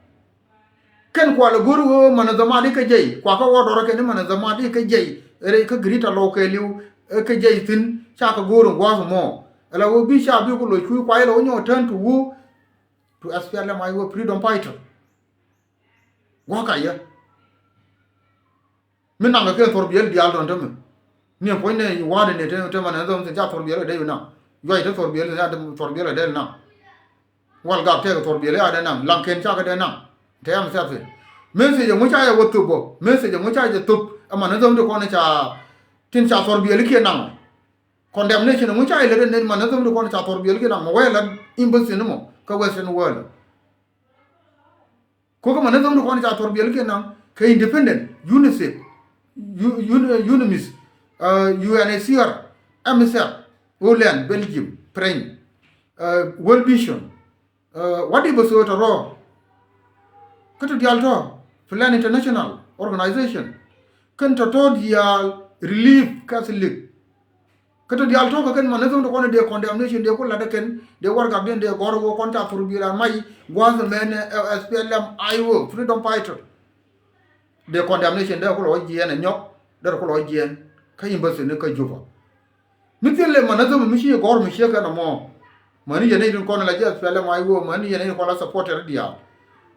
Kɛn kual ɛ go̱r ɣöö manadhamat i̱ kä jɛy, kuakä wä dɔrä kɛn i̱ manadhamat i̱ kä jɛy, rɛy kä Greater Low kɛɛliw, ɛ kä jɛy thi̱n, ca kɛ go̱r in gua̱a̱th ɛmɔ. Ɛla ɣöö bi ca bi ku loc kui̱ kuay la wä nyɔk turn to who? To S P L M I O freedom fighter. Gua̱a̱k a yɛ. Mi naŋ kɛ kɛn thurbiɛl diaal tɔn tämɛ. Ni ɛn puɔ̱nynɛ wa̱a̱dɛ ni te, te manadhamat thi̱n ca thurbiɛl kɛ dee naŋ. Yuay te thurbiɛl thi̱n ca thurbiɛl kɛ dee naŋ. Wal gak tɛk thurbiɛl ya dee naŋ, laŋ kɛn cakɛ dee naŋ. Te am thiap thi̱n. Message ɛŋu ca yɛ wä thop bä, message ɛŋu ca yɛ thop, ɛ manadhamat ti kɔn ca, tin ca thurbiɛl kiɛ naŋ. Condemnation ɛŋu ca yɛ lät ɛn manadhamat ti kɔn ca thurbiɛl kiɛ naŋ, mɔ wee lat embassy ni mɔ kä Western world. Kokä manadhamat ti kɔn ca thurbiɛl kiɛ naŋ kɛ independent, UNICEF, U-, Un-, UNMISS, uh, U N H C R, M S F, Holland, Belgium, French, uh, World Vision, uh, what if so tɔrɔ? Kä tɔ diaal tɔ Plan International Organization. Kɛn tɔ tɔ diaal Relief Catholic. Kä tɔ diaal tɔ kɛ kɛn manadhamat ti kɔn dee condemnation dee ku lat ɛ kɛn, dee warɛgak diɛn dee gɔ̱r ɣöö kɔn ca thurbiɛl a mac gua̱a̱th ɛmɛn ɛ S P L M I O freedom fighter. Dee condemnation dee ku lɔ wä jiɛɛn ɛ nyɔk, dee ku lɔ wä jiɛɛn kä embassy ni kä Juba. Mi thil lɛ manadhamat mi ci gɔ̱r mi ciek kɛn ɛmɔ. Mäni yɛn nɛy tin kɔn la ji̱ S P L M I O, mäni yɛn nɛy tin kɔn la supporter diaal.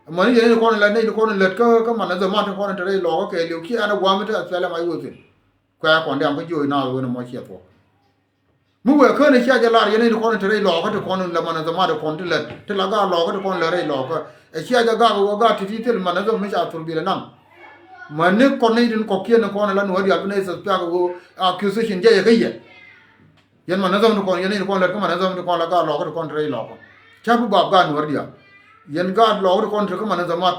Mäni yɛn nɛy tin kɔn la nɛy tin kɔn lät kä, kä manadhamat tin kɔn te rɛy lɔɔkä kɛɛliw kiɛ ɛn ɛ gua̱a̱th mi te S P L M I O thi̱n. Kuɛ kɔn diam kä jiöc naath wen ɛmɔ ciɛ thuɔ̱k. Mi wëë kään ɛ cia jɛ lar yɛn nɛy ti kɔn te rɛy lɔɔkä ti kɔn la manadhamat ti kɔn ti lät, ti la gaat lɔɔkä ti kɔn lät rɛy lɔɔkä. Ɛ cia jɛ gak ɛ ɣöö gaat ti̱ti̱ thil manadhamat mi ca thurbiɛl ɛ naŋ. Mäni kɔn nɛy tin kɔ̱kiɛn ni kɔn la nuɔ̱ɔ̱r diaal bi nɛy subscribe ɛ ɣöö accusation jɛ yɛ kä yɛ. Yɛn manadhamat ti kɔn, yɛn nɛy ti kɔn lät kä manadhamat ti kɔn la gaat lɔɔkä ti kɔn te rɛy lɔɔkä. Ca bi bap gaat nuɔ̱ɔ̱r diaal. Yɛn gaat lɔɔkä ti kɔn te kä manadhamat.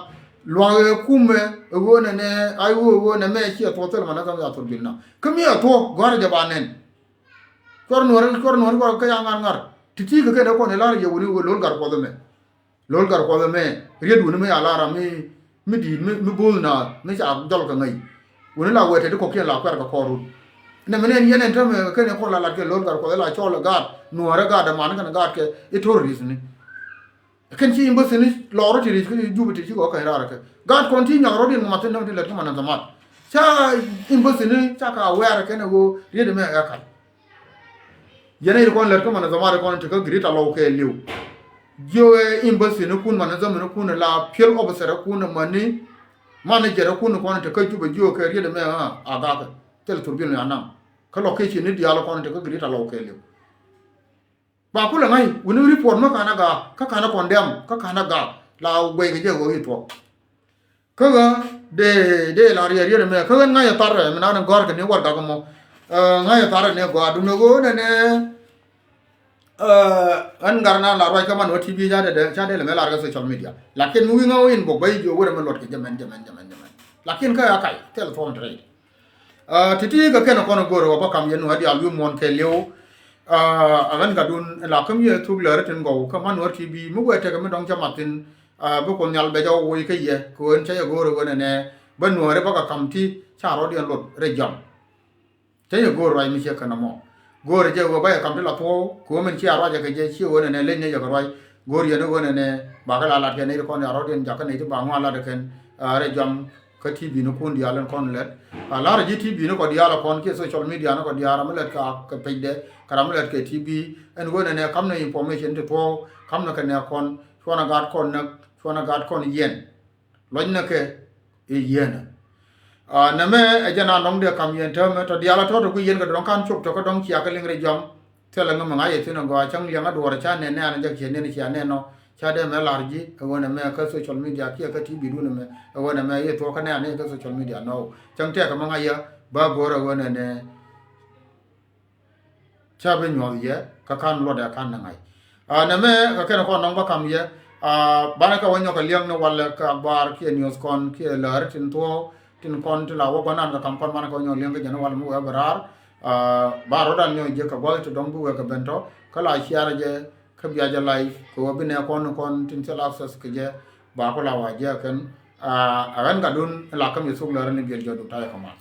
Luaak ɛ kumɛ ɛ ɣöö nɛnɛ, I O ɛ ɣöö nɛmɛ ciɛ thuɔ̱k thil manadhamat ca thurbiɛl naŋ. Kä mi ɛ thuɔ̱k gɔ̱a̱rä jɛ ba nɛn. Cuɔr nuɔ̱ɔ̱ri, cuɔr nuɔ̱ɔ̱ri, cuɔr kä ya ŋa̱r ŋa̱r. Ti̱ti̱ kɛ kɛn ɛ kɔn ɛ la̱r yɛ wuni wee lo̱l Gatkuɔth ɛmɛ. Lo̱l Gatkuɔth ɛmɛ, riet wuni mi ya la̱r a mi, mi di̱i̱t, mi, mi bo̱o̱th naath, mi ca jɔl kɛ ŋäc. Wuni la wee tɛt kɔ̱kiɛn la kuɛr kɛ kɔɔr wun. Nɛ mi nɛn yɛn ɛn täämɛ kɛn ɛ kɔn la lat kɛ lo̱l Gatkuɔth ɛ la cɔl ɛ gaat nuɔ̱ɔ̱rɛ gaat ɛ man kɛn ɛ gaat kɛ ɛ terrorist ni. Kɛn ci embassy ni lɔɔr ti ric kä Juba ti ci kɔ kɛn raar kɛ. Gaat kɔn ti nyak rɔ̱diɛn ŋuath tin däŋ ti lät kä manadhamat. Ca embassy ni ca ka aware kɛn ɛ ɣöö riet ɛmɛ ɛ kac. Yɛn ɛ ti kɔn lät kä manadhamat kɔn ti kä Greater Low kɛɛliw. Jiökɛ embassy ni kun, manadhamat ni kun, la field officer kun, mäni manager kun kɔn ti kä Juba jiökɛ riet ɛmɛ a gakɛ. Thil thurbil mi a naŋ. Kä location ni diaal kɔn ti kä Greater Low kɛɛliw. Ba kulɛ ŋa̱c wuni report mi ka̱n a gaak, kä ka̱n a condemn, kä ka̱n a gaak, la guɛy kɛ jɛ ɣöö i̱ thuɔ̱k. Kä ɣä dee, dee la riɛt riɛt ɛmɛ, kä ɣän ŋa̱c a thar ɛ mi naan gɔ̱a̱r kɛ ni warɛgak ɛmɔ. Ɛ, ŋa̱c a thar ɛ ni gɔaa duundɛ ɣöö nɛnɛ, ɛ, ɣän gat naan la ruac kä man wä T V ca dee, ca dee lɛ mɛ lar kɛ social media. Lakin mi wi̱i̱ ŋa̱ wä inbox bä i̱ jiö wä rɛ mi luɔt kɛ jɛ mɛn, jɛ mɛn, jɛ mɛn, jɛ mɛn. Lakin kä ɣä kac, thil thuɔ̱ɔ̱ŋ te rɛy. Aa, ti̱ti̱ kɛ kɛn kɔn go̱o̱r ɣɔw bä kam yɛn nuɔ̱ɔ̱r diaal wi̱i̱ muɔ̱ɔ̱n kɛɛliw. Aa, a ɣän gatdun la käm yɛ thuk lääri tin gɔw kä man nuɔ̱ɔ̱r T V mi wëë tekɛ mi dɔ̱ŋ cä mat thi̱n. Aa, bi Kuoth Nhial bɛ jɔw woc kä yɛ kɛ ɣöö ɛn cä yɛ go̱o̱r ɣöö nɛnɛ bä nuɔ̱ɔ̱ri bä kɛ kam ti ca rɔ̱diɛn lot rɛy jɔam. Cä yɛ go̱o̱r ruac mi ciɛ kɛn ɛmɔ. Go̱o̱rɛ jɛ ɣöö ba yɛ kam ti la thuɔ̱ɔ̱w, kɛ ɣöö min cia ruacɛ kɛ jɛ, ciɛ ɣöö nɛnɛ leny ni jɛ kɛ ruac. Go̱o̱r yɛn ɣöö nɛnɛ bakɛ la lat kɛ nɛy ti kɔn ya rɔ̱diɛn jakä nɛy ti ba ŋuan lat kɛn, a, rɛy jɔam kä T V ni kun diaal in kɔn lɛt. A, la̱rä ji̱ T V ni kɔ diaal ɛ kɔn kiɛ social media ni kɔ diaal, ram mi lɛt kɛ, kɛ pecdɛ, kɛ ram mi lɛt kɛ T V, ɛn ɣöö nɛnɛ kamnɛ information ti thuɔ̱ɔ̱w, kamnɛ kɛ nɛ kɔn, cuɔnɛ gaat kɔn näk, cuɔnɛ gaat kɔn yiɛn. Lɔcnɛ kɛ i̱ yieenä. A, nɛmɛ ɛ jɛn a nɔŋ dee kam yɛn täämɛ tɔ diaal a tɔ̱ tɔ kui̱ yɛn kɛ dɔ̱ŋ ka̱n cop tɔ kä dɔ̱ŋ cia kɛ liŋ rɛy jɔam. Thilɛ ŋämɛ ŋa̱c yɛ thi̱n ɛ gɔaa cäŋ liɛŋä duɔ̱ɔ̱rɛ ca nɛn nɛɛn jɛ kiɛ nɛn cia nɛn nɔ. Ca dee mɛ la̱r ji̱ ɛ ɣöö nɛmɛ kä social media kiɛ kä T V dun ɛmɛ ɛ ɣöö nɛmɛ yɛ thuɔ̱k kä nɛɛn nɛn kä social media nɔ. Cäŋ tɛɛkɛ mɛ ŋa̱c yɛ bä go̱o̱r ɛ ɣöö nɛnɛ. Ca bi nyuɔth yɛ kä ka̱n luɔt ɛ ka̱n ni ŋa̱c. A, nɛmɛ kɛ kɛn kɔn nɔŋ bä kam yɛ. A, banɛ kɛ wä nyɔk kɛ liɛŋ ni walɛ kɛ akhbar kiɛ news kɔn kiɛ lääri tin thuɔ̱ɔ̱ tin kɔn ti la wä gua̱nan kɛ kam kɔn banɛ kɛ wä nyɔk liɛŋ kɛ jɛ ni walɛ mi wee bɛ raar. A, ba rɔ̱dan nyɔk jɛ kɛ gua̱th ti dɔ̱ŋ bi wee kɛ ben tɔ kä la ciarɛ jɛ kä bia jɛ live kɛ wä bi nɛ kɔn ni kɔn tin thil access kɛ jɛ ba ku la wa jɛ kɛn. A, a ɣän gatdun la käm yɛ thuk lääri ni biɛl jɔdun ta̱yɛ kɛ mal.